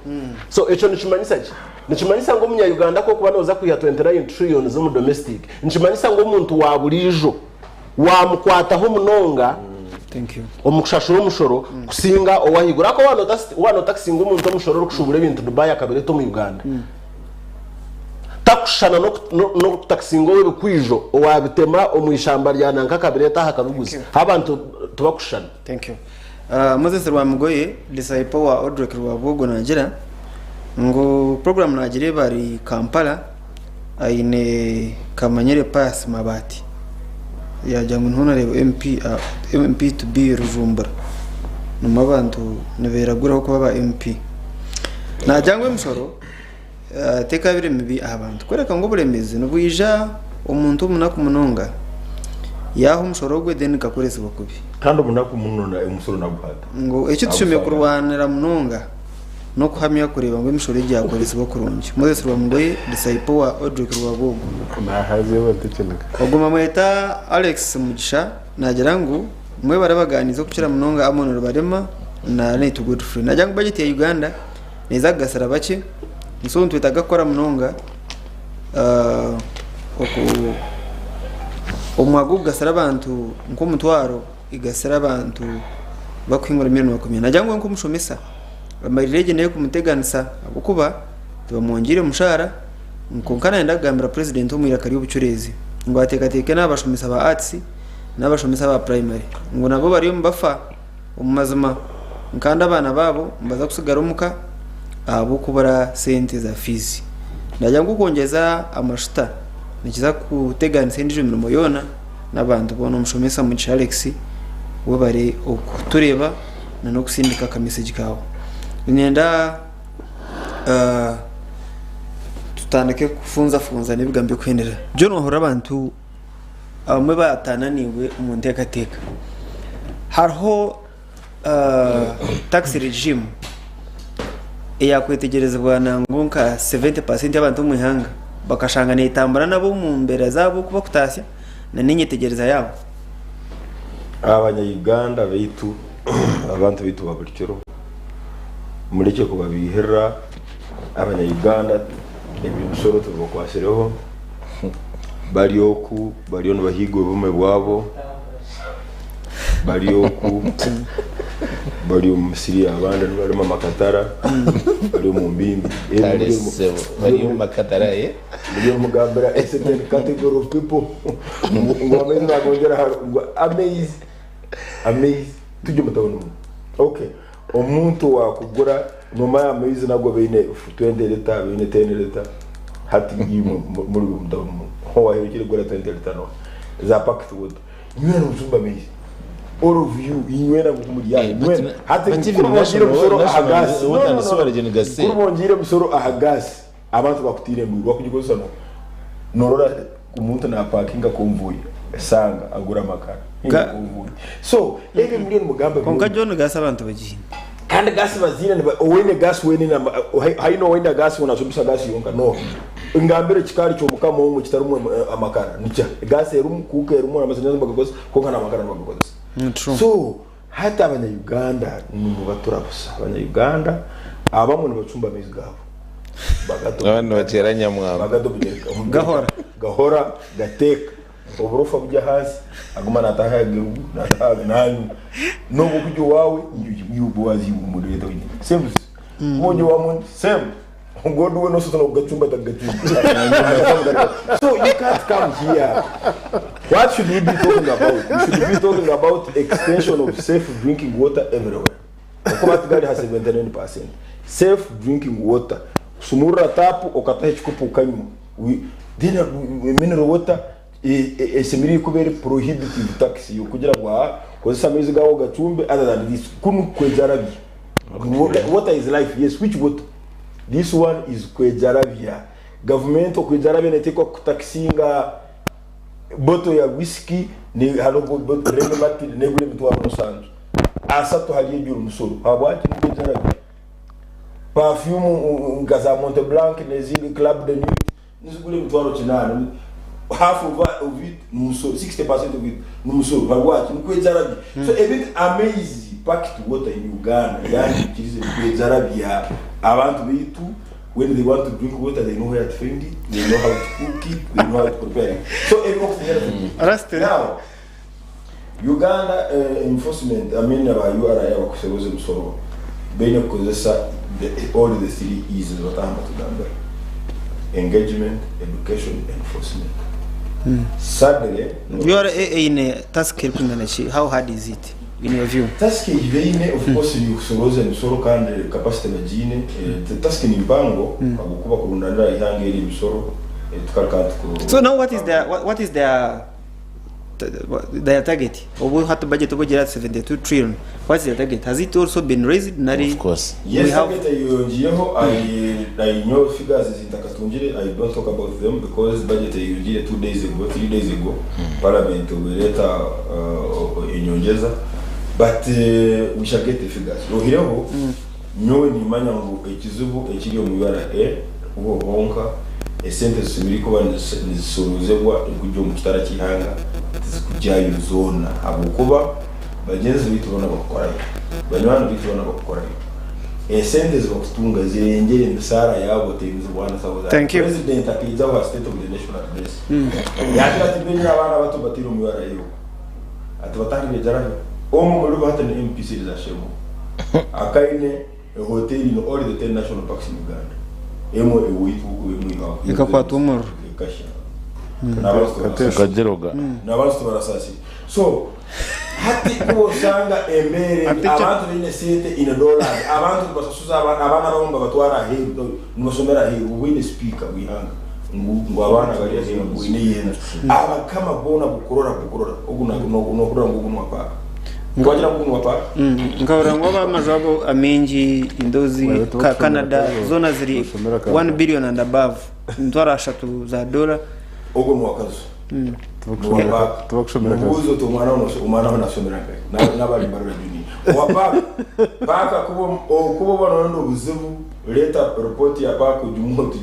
So ekyo nikimanyisa ki? Nikimanyisa ngu omunya-Uganda ku orikuba nooza kwiha 29 trillions omu domestic, nikimanyisa ngu omuntu wa buriijo waamukwataho munonga omu kushashura omushoro kusinga ow'ahaiguru. Ahakuba waaba nootakisinga omuntu omushoro orikushuubura ebintu Dubai akabireeta omu Uganda, takushushana n'okutakisinga ow'ebikwijo owaabitema omu ishamba rya nanka akabireeta aha akabiguza. Abantu tibakushushana. Thank you. Moses Rwamugoye, disciple wa Odrek Rwabwogo naagira ngu program naagireeba ari Kampala aine Kamanyire Pius Mabaati yaagira ngu niho nareeba MP, MP to be Rujumbura nimwo abantu niberaguraho kuba ba MP. Naagira ngu emishoro tekabire mibi aha bantu kureka ngu oburemeezi nibwija omuntu omunaku munonga yaaha omushoro gwe then gakoresibwa kubi. Kandi omunaku muno omusoro naguhata. Ngu eki tushemereire kurwanira munonga n'okuhamya kureeba ngu emishoro egi yakoresibwa kurungi. Moses Rwamugoye, disciple wa Odrek Rwabwogo. Ogwo bamweta Alex Mugisha naagira ngu mwebare abaganiizi okukira munonga Amon Rubarema na Naitwe Godfrey. Naagira ngu budget ya Uganda neeza kugasira bakye so nitwetaaga kukora munonga oku omwaka gw'okugasira abantu nk'omutwaro igasire abantu bakuhingura miliyoni 40. Naagira ngu we nk'omushomesa amarire egyo n'ey'okumuteganisa ahabw'okuba tibamwongyeire omushaara kwonka nayenda kugambira purezidenti omu iraka ry'obucureezi ngu ateekateeke n'abashomesa ba arts n'abashomesa ba purayimari ngu nabo bariyo nibafa omu mazima kandi abaana baabo nibaza kusigara omuka ahabw'okubura sente za fiizi. Naagira ngu okwongyeza amashuta nikiza kuteganisa endiijo mirimo yoona n'abantu boona. Omushomesa Mugisha Alex webare okutureeba n'okusindika akamesegi kaawe. Niinyenda tutandike kufunzafunza n'ebigambo by'okuhendera. John wahurira abantu abamwe baataana naiwe omu nteekateeka. Hariho tax regime. Eyakwetegyerezibwa nangwa nka 70% y'abantu omu ihanga bakashanga netambura nabo omu mbeera zaabo oku bakutaasya na n'enyetegyereza yaabo. Abanya Uganda baitu, abantu baitu ba buri kiro, murekye kubabiihirira. Abanya Uganda eby'emisoro tubibakwatsireho, bari oku bariyo nibahiiga obumwe bwabo, bari oku bari omu misiri abandi nibarima amakatara, bari omu mbimbi. Kare sebo bari omu makatara eh? Muri omugambira a certain category of people ngu amaizi nagongyera aha ngu amaizi amaizi tujye omu tawuni muno okay omuntu owakugura nomanya amaizi nago baine 20 lita baine 10 lita hati imwe muri omu tawuni muno owaherukire kugura 20 lita noha za packed water inywena nimucumba amaizi all of you inywena ngu muri aha Eh, but inywena hati but kuri even bongiire national omusoro aha national gas no water no and no sewerage nigasera. kuri bongiire omusoro aha gas Abantu bakutiire enduru bakugikozesa no norora omuntu napakinga convoy esanga agura amakara Ga- convoy so ebyo muriyo nimugamba Kwonka byona John gas abantu bagiine. kandi gas baziine niba owaine gas weene na haine owaine gas weena acumbisa gas yonka no ngambira ekikaari ky'omukama omwe kitarimu amakara nikya gas erimu kuuka erimu amasanyarazi nibagakozesa kwonka n'amakara nibagakozesa Ni true. so hati abanya Uganda nimubatura busa abanya Uganda abamwe nibacumba amaizi gaabo Abandi nibateera nyamwamba. Gahora. Gahora gateeka oburofa buri ahansi aguma nataha ahaiguru nataha nanywa nobu okujya owaawe same kuba ori owa same God we nosobola nokugacumba atagacumba so you can't come here what should we be talking about we should be talking about extension of safe drinking water everywhere Ahakuba hati gari aha 79%. Safe drinking water. Sumurura taapu okataho ekikopo okanywa. Then mineral water eshemereire kuba eri prohibitive tax y'okugira ngu aha kozesa amaizi gaawe ogacumbe other than this. Kunu kwejarabya. Water is life, yes, which water? This one is kwejarabya. Gavumenti okwejarabya neteekwa kutakisinga Bottle ya whisky ni hariho Remy Martin negura emitwaro musanju, asatu hari ejura omusoro habwaki nibwo ejarabya. Perfume nka za Monte Blanc nezindi Club de Nuit nizigura emitwaro kinaana half of it nomusoro 60% of it nomusoro habwaki nikwo ejarabya. So ebintu amaizi packed water in Uganda yangikirize nikwo ejarabya abantu beitu When they want to drink water, they know where to find it, they know how to cook it, they know how to prepare it. So ebyo okusinyana Rasta. Now, Uganda enforcement, I mean aba URA abakuseruza emisoro baine kukozesa the, all the three E's ezibataha nibatugambira. Engagement, education, enforcement. Sadly, URA eine task erikwingana ki? How hard is it in your view? Task ei baine of course ni kusorooza emisoro kandi capacity bagiine. Task ni mpango ahabw'okuba kurundanira eihanga eri emisoro tikari kantu ku. So now what is their what is their their target? Obu hati budget obu egire ati 72 trillion. What's their target? Has it also been raised nari Of course. Yes, we have target eyongireho I I know figures ezintakatungire I don't talk about them because budget eyongire 2 days ago 3 days ago parliament obu ereeta enyongyeza but we shall get the figures oihireho nyowe nimanya ngu ekizibu ekiri omu URA bo bonka esente zisemeriire kuba nizisoroozebwa kugya omu kitara ky'eihanga tizikugyayo zoona ahabw'okuba Bagyenzi baitu boona bakukorayo, banywani baitu boona bakukorayo. Esente ezi bakutunga zirengyera emisaara yaabo oteemizibwa nsaho za Thank you. President akaija aho aha State of the Nation Address yaagira ati mbwenu abaana bato mbataire omu URA okwo ati batandibegyerayo. Omwe omuribo hati ni MP Seriza Shemu akaine ehoteeri in all the 10 national parks in Uganda. Emwe ewaitu oku emwe ihangwe. Ekakwatwa omuriro. Ekashya. N'abantu tibarasaasire. Ekagiroga. N'abantu tibarasaasire. So hati ku osanga embeera egi, Ate kya- abantu baine sente in dollars, abantu nibasasuza abaana, abaana abamwe nibabatwara aheeru, nibashomera aheeru, obu oine sipiika w'eihanga ngu ngu abaana bari aheeru ngu oine enju. Abakama boona bukurora bukurora, ogu nohurira ngu ogu n'owa paaka. Twagira ngu ogu n'owa paaka? Nkahurira ngu amaju ago amaingi indozi Baitu ka bakushomera Canada Kazo, zoona ziri bashomera 1 Kampala. billion and above emitwaro ashatu za dola. Ogu n'owa Kazo. Tibakushomera kazi. Mubuuze oti omwana omwana we nasomera nkahi? Naba ari Mbarara Junior. Owa paaka, paaka kuba okuba oba noronda obuzibu Reeta report ya paaka ogimuhe oti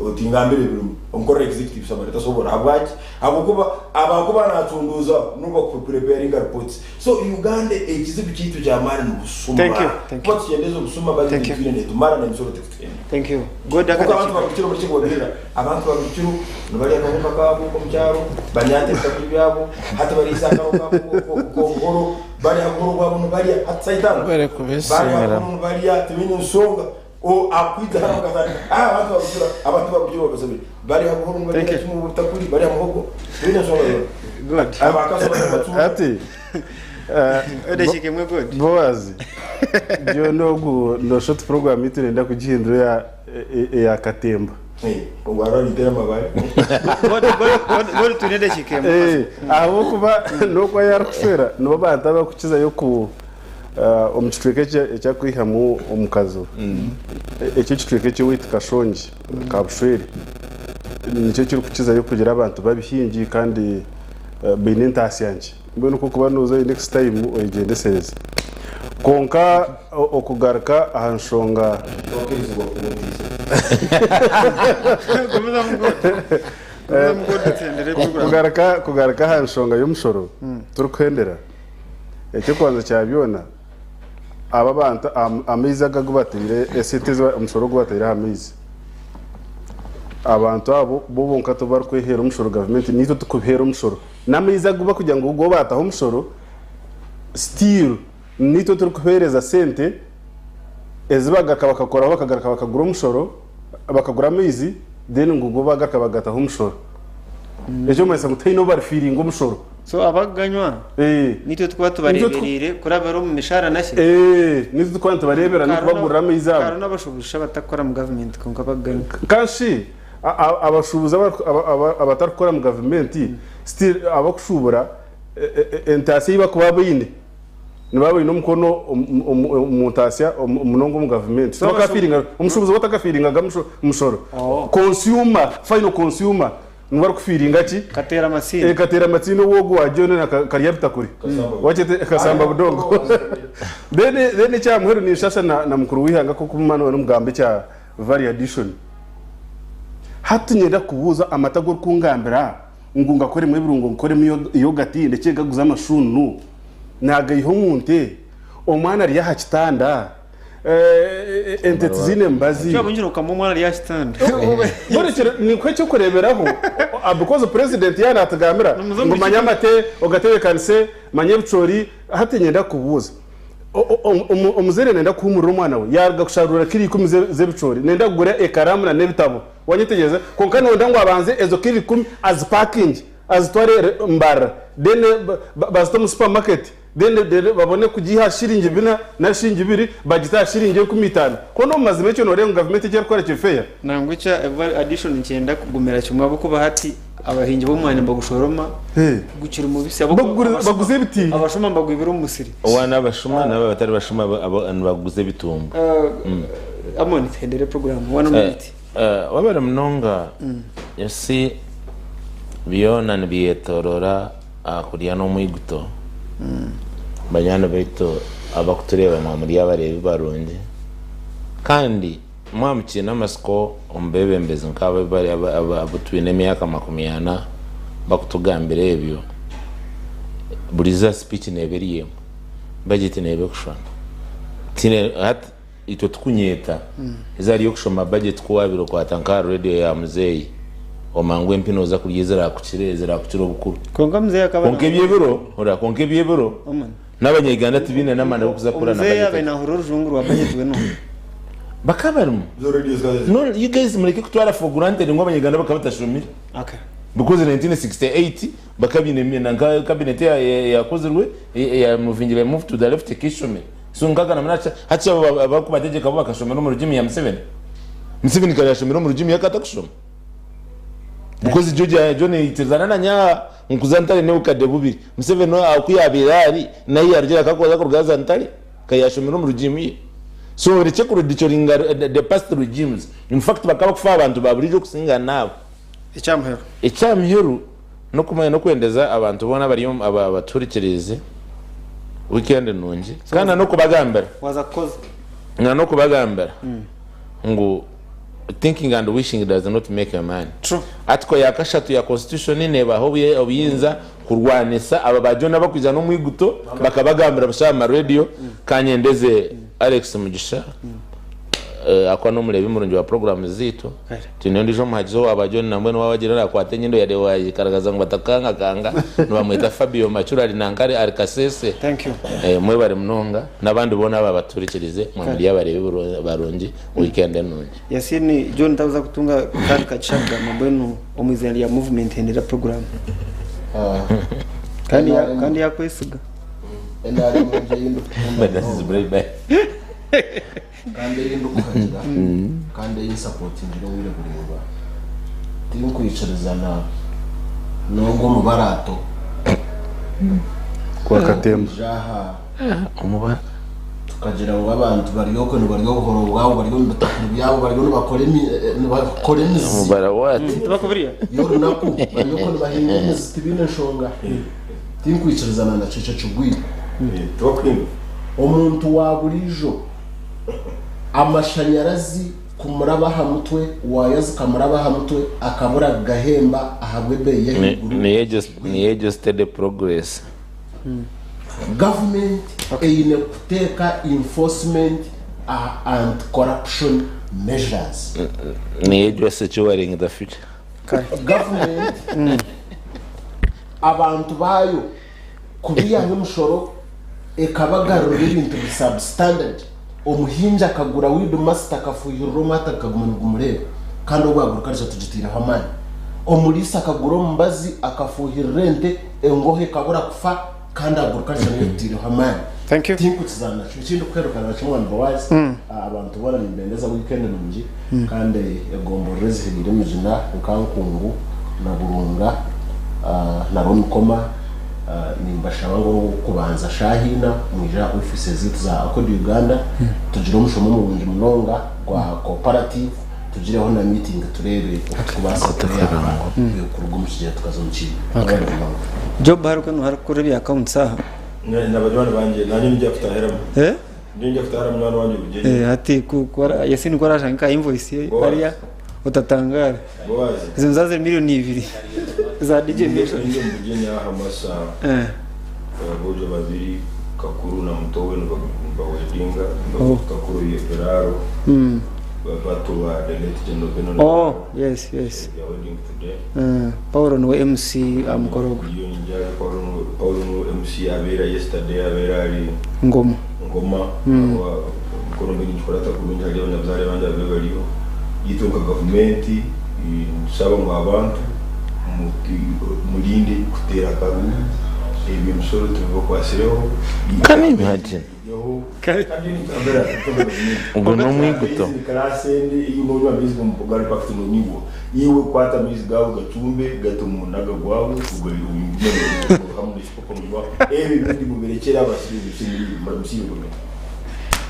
oti ngambira ebirimu onkorere executive summary tasobora habwaki? Habwokuba abakuba nacunduuza nibo baku preparinga reports so Uganda ekizibu kyaitu kyamaani nibusuma Thank you, thank kuba you. tukyendeza obusuma budget Thank you. etwine netumara nemisoro tekutuhenda. Thank you. God Kwonka abantu akadakika. ba buri kiro buri kiro abantu ba buri kiro nibarya akahunga kaabo k'omukyaro banyaata ebitakuri byabo hati bariisa akaro kaabo k'obuhoro Bari aha buhoro bwabo nibarya hati saaha itaano Bari bari aha kubesiimiramu. buhoro nibarya tibaine nshonga o akwija hanu akatandika ah abantu babujura abantu babujura babasabire bari aha buhoro Thank nibarya you. kimwe obutakuri bari aha muhogo tibaine nshonga yoona Good. abakazi bacunda ati Edakika emwe good. Boaz byona ogu no short program yitu nenda kugihindura eya eya katemba. Ogwo ariyo naitera amabare. God God God God twine edakika emwe. Eh, ahabw'okuba n'oku ayi arikushwera nibo bantu abarikukizayo ku omu kicweka eki eki arikwihamu omukazi we. Eki ekicweka eky'owaitu Kashongi, Kabushwere, nikyo kirikukizayo kugira abantu b'abihingi kandi baine entaasya nkye. Mbwenu ku orikuba noozayo next time oyegyendesereze. Kwonka okugaruka aha nshonga. Tokirizibwa kuntiisa. Gumizamu God. Gumizamu God tuhendere program. Kugaruka kugaruka aha nshonga y'omushoro turikuhendera, eky'okubanza kya byona aba abantu amaizi aga agu bataire esente ezi omushoro ogu bataire aha maizi, abantu abo bo bonka tibarikweheera omushoro gavumenti niitwe turikubiheera omushoro. N'amaizi agu barikugira ngu go baataho omushoro, still niitwe turikuheereza sente ezi bagaruka bakakoraho bakagaruka bakagura omushoro, bakagura amaizi then ngu go bagaruka bagataho omushoro. Eky'okumanyisa ngu tihaine ou barifiiringa omushoro. So abakuganywa niitwe turikuba tubareebereire kurabira omu mishaara naki? Niitwe turikuba nitubareeberera n'okubagurira amaizi ago. Hariho n'abashuubuzi shi abatarikukora omu gavumenti kwonka bakuganywa. Nkanshi abashuubuzi abatarikukora omu gavumenti still abakushuubura entaasya ei barikuba baine nibaba baine omukono omu ntaasya munonga omu gavumenti. Tibakafiiringa, omushuubuzi we takafiiringaga mushoro. Consumer, final consumer niwe arikufiiringa ki? Kateera amatsiino. Kateera amatsiino ogu wagira hoona karya bitakuri. Kasamba budongo. Then ekya muheru ninshasha na mukuru w'eihanga nk'oku nimugamba ekya Value addition. Hati niinyenda kukubuuza amata agu orikungambira ngu ngakoremu ebirungo nkoremu yogati ndekye ngaguze amashunu naagaiha omu nte? Omwana ari aha kitanda, ente tiziine mibazi. Ninkuha eky'okureeberaho because purezidenti yaaba naatugambira ngu manya amate ogatebeekanise, manya ebicoori, hati niinyenda kukubuuza. Omuzaire nayenda kuhumurira omwana we yaruga kusharuura kiro ikumi z'ebicoori nayenda kugura ekaraamu na n'ebitabo wanyetegyereza kwonka noyenda ngu abanze ezo kiro ikumi azipakingye azitware Mbarara then bazite omu supermarket then babone kugiiha aha shiringi bina nari shiringi ibiri bagite aha shiringi enkumi itaano kwonka omu mazima ekyo noreeba ngu gavumenti eki erikukora kiri fair? Nangwa ekya value addition nikyenda kugumira kimwe ahabw'okuba hati Abahingi b'omwani nibagushoroma gukiri mubisi Baguza ebiti. Abashuma nibagwibira omu musiri. Owa n'abashuma n'abo abatari bashuma nibaguza ebitumbu. Amon tuhendere program one minute. Wabare munonga ensi byona nibyetorora aha kurya n'omwiguto. Banywani baitu abakutureeba mwaba muri abareebi barungi kandi Mwaba mukiine amatsiko omu beebembezi nk'abo abu twine emyaka 40 bakutugambira ebyo, buri za sipiiki neeba eri emwe, bajeti neeba ekushushana. Tihaine hati itwe tukunyeeta eizooba ry'okushoma bajeti ku waabaire okwata nk'aha reediyo ya muzeeyi omanya ngu empi nooza kurya ezirakukire ezirakukira obukuru. Kwonka muzeeyi akaba Kwonka eby'ebiro, hurira, kwonka eby'ebiro N'abanyayuganda tibaine n'amaani g'okuza kukora na Omuzeeyi budget. abaire nahurira orujungu rwa budget we n'oha? Bakaba barimu. No, you guys mureke kutwara for granted ngu abanyayuganda bakaba batashomire. Okay. Because 1968 bakaba baine nanka cabinet eyakozirwe eya movingire move to the left ekishomire. So nkaga na munasha hati abo abakubategyeka bo bakashomera omu regime ya Museveni. Museveni kare yashomire omu regime ye akatakushoma. Because George John yaikirizana na nyaha nkuza ntare n'obukadde bubiri. Museveni oku yaabaire ari nahi yaarugire akakoza kuruga haza ntare ka yaashomire omu regime ye. So orekye ku ridiculinga the past regimes. In fact bakaba bakufa aha bantu ba buriijo okusinga n'abo. Ekyamuheru. Ekyamuheru n'okumanya n'okwendeza abantu boona abari omu abatuhurikiriize weekend nungi kandi na n'okubagambira Waza kukoza. na n'okubagambira. ngu thinking and wishing does not make a man. True. Article ya kashatu ya constitution nebaha obuyinza kurwanisa aba ba John abakwija n'omwiguto bakabagambira busha aha ma radio. Kanyendeze Alex Mugisha ahakuba n'omureebi murungi wa programu zaitu. Twine ondiijo omuhagizi owa ba John nambwenu waaba agira arakwata enyindo yade wayikaragaza ngu batakukangakanga nibamweta Fabio Macura ari nanka ari Kasese. Thank you. Mwebare munonga n'abandi boona ababaturikirize mwe muri abareebi barungi weekend enungi. Yasini John takuza kutunga kandi kagisha kugamba mbwenu omu izina rya movement hendera program. Kandi ya, kandi yakwesiga. NRM nje yindi kukunda But that is brave bye. Kandi eyindi kuhagira kandi eyinsapotingire obwire buraingwa tinkwikirizana n'ogwo omubarato Kwa Katemba. kwija aha Omubara. tukagira ngu abantu bari okwe nibarya obuhoro bwabo bari omu bitakuri byabo bariyo nibakora nibakora emizi Omubara what? Tibakubiriya? y'orunaku bari okwe nibahinga emizi tibiine nshonga tinkwikirizana nakyo ekyo kigwire. Tibakuhinga. Omuntu wa burijo amashanyarazi kumuraba aha mutwe waya zikamuraba aha mutwe akabura gahemba ahabw'ebeeyi y'ahaiguru. Ni ejo steady progress. Government eine kuteeka enforcement anti-corruption measures. Ni ejo securing the future. Government abantu baayo kubihamu emishoro ekabagarurira ebintu bi substandard. Omuhingi akagura weed master akafuhirira omwata akaguma nigumureeba kandi obwo agriculture tugitiireho amaani. Omuriisa akagura omubazi akafuhirira ente engoho ekabura kufa kandi agriculture nayo tutiireho amaani. Thank you. Tinkukizana nakyo. Ekindi kuherukana nakyo mwana Boaz, abantu boona nimbendeza weekend nungi kandi egomborora ezihiriire emijina nka Nkungu na Burunga na Rwamikoma nimbashaba ngu kubanza shaaha ina mwije aha offices zaitu za Accord Uganda tugire omushomo murungi munonga gwa cooperative tugireho na meeting tureebe oku tukubaasa kuyamba kuruga omu kigyera tukaza omu kindi. Okay. Job haruka no harukora ebya accounts aha. Na banywani bangye nanye ningya kutahiramu. Eh? Ningya kutahira munywani wangye Bugyenyi. Hati ku ku Yasini ko arashanga ka invoice ye Boaz. hariya utatangara. Boaz. Izo nzaze 2,000,000 za DJ Nation. Ninjye mu Bugyenyi aha amasaha. Abojo babiri Kakuru na muto we nibawedinga. Oh. Kakuru Yeraro. Bato ba the late General Benon. Oh, yes. They are wedding today. Paulo niwe MC amukorogo. Iyo njya Paulo Paulo niwe MC abera yesterday abera ari Ngoma. Ngoma. Aho mukoro mbere ngikora atakurungi hari abanyabyare bandi babe bariho. Yitunga gavumenti nsaba ngo abantu murinde kutera akaruru ebyo emisoro tubibakwasireho. Can you imagine? Ubwo ni omwiguto. Iwe kwata amaizi gawe gacumbe gata omunaga gwawe ebi ebindi mubirekyere abasirimu.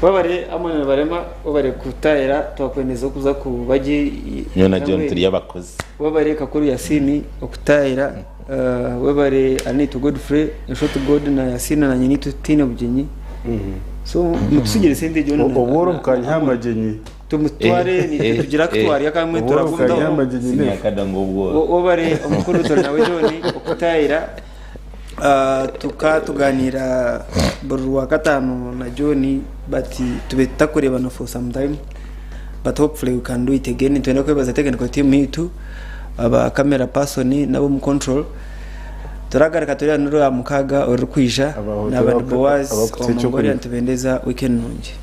Wabare amwe barema wabare kutahira twakwendeza okuza kubagi Nyowe na John turi abakozi. Wabare Kakuru Yasini okutahira webare Anito Godfrey Short God na Yasini na Nyinito Tine Bugenyi. So mutusigire sente John. Obworo bukanya amagenyi. Tumutware ni tugira kutwara kamwe Obworo bukanya turakundaho. amagenyi ne. Sinyakada ngo obworo. Wabare omukuru turi nawe John okutahira tuka tuganira buri wa gatanu na John but tube tutakurebana for some time but hopefully we can do it again. Twenda kwebaza technical team yitu aba camera person nabo mu control turagaruka turi hano ya mukaga uri kwija Abahote n'abandi Boaz abakutse icyo Omongolia kurya. ntubendeza weekend nungi.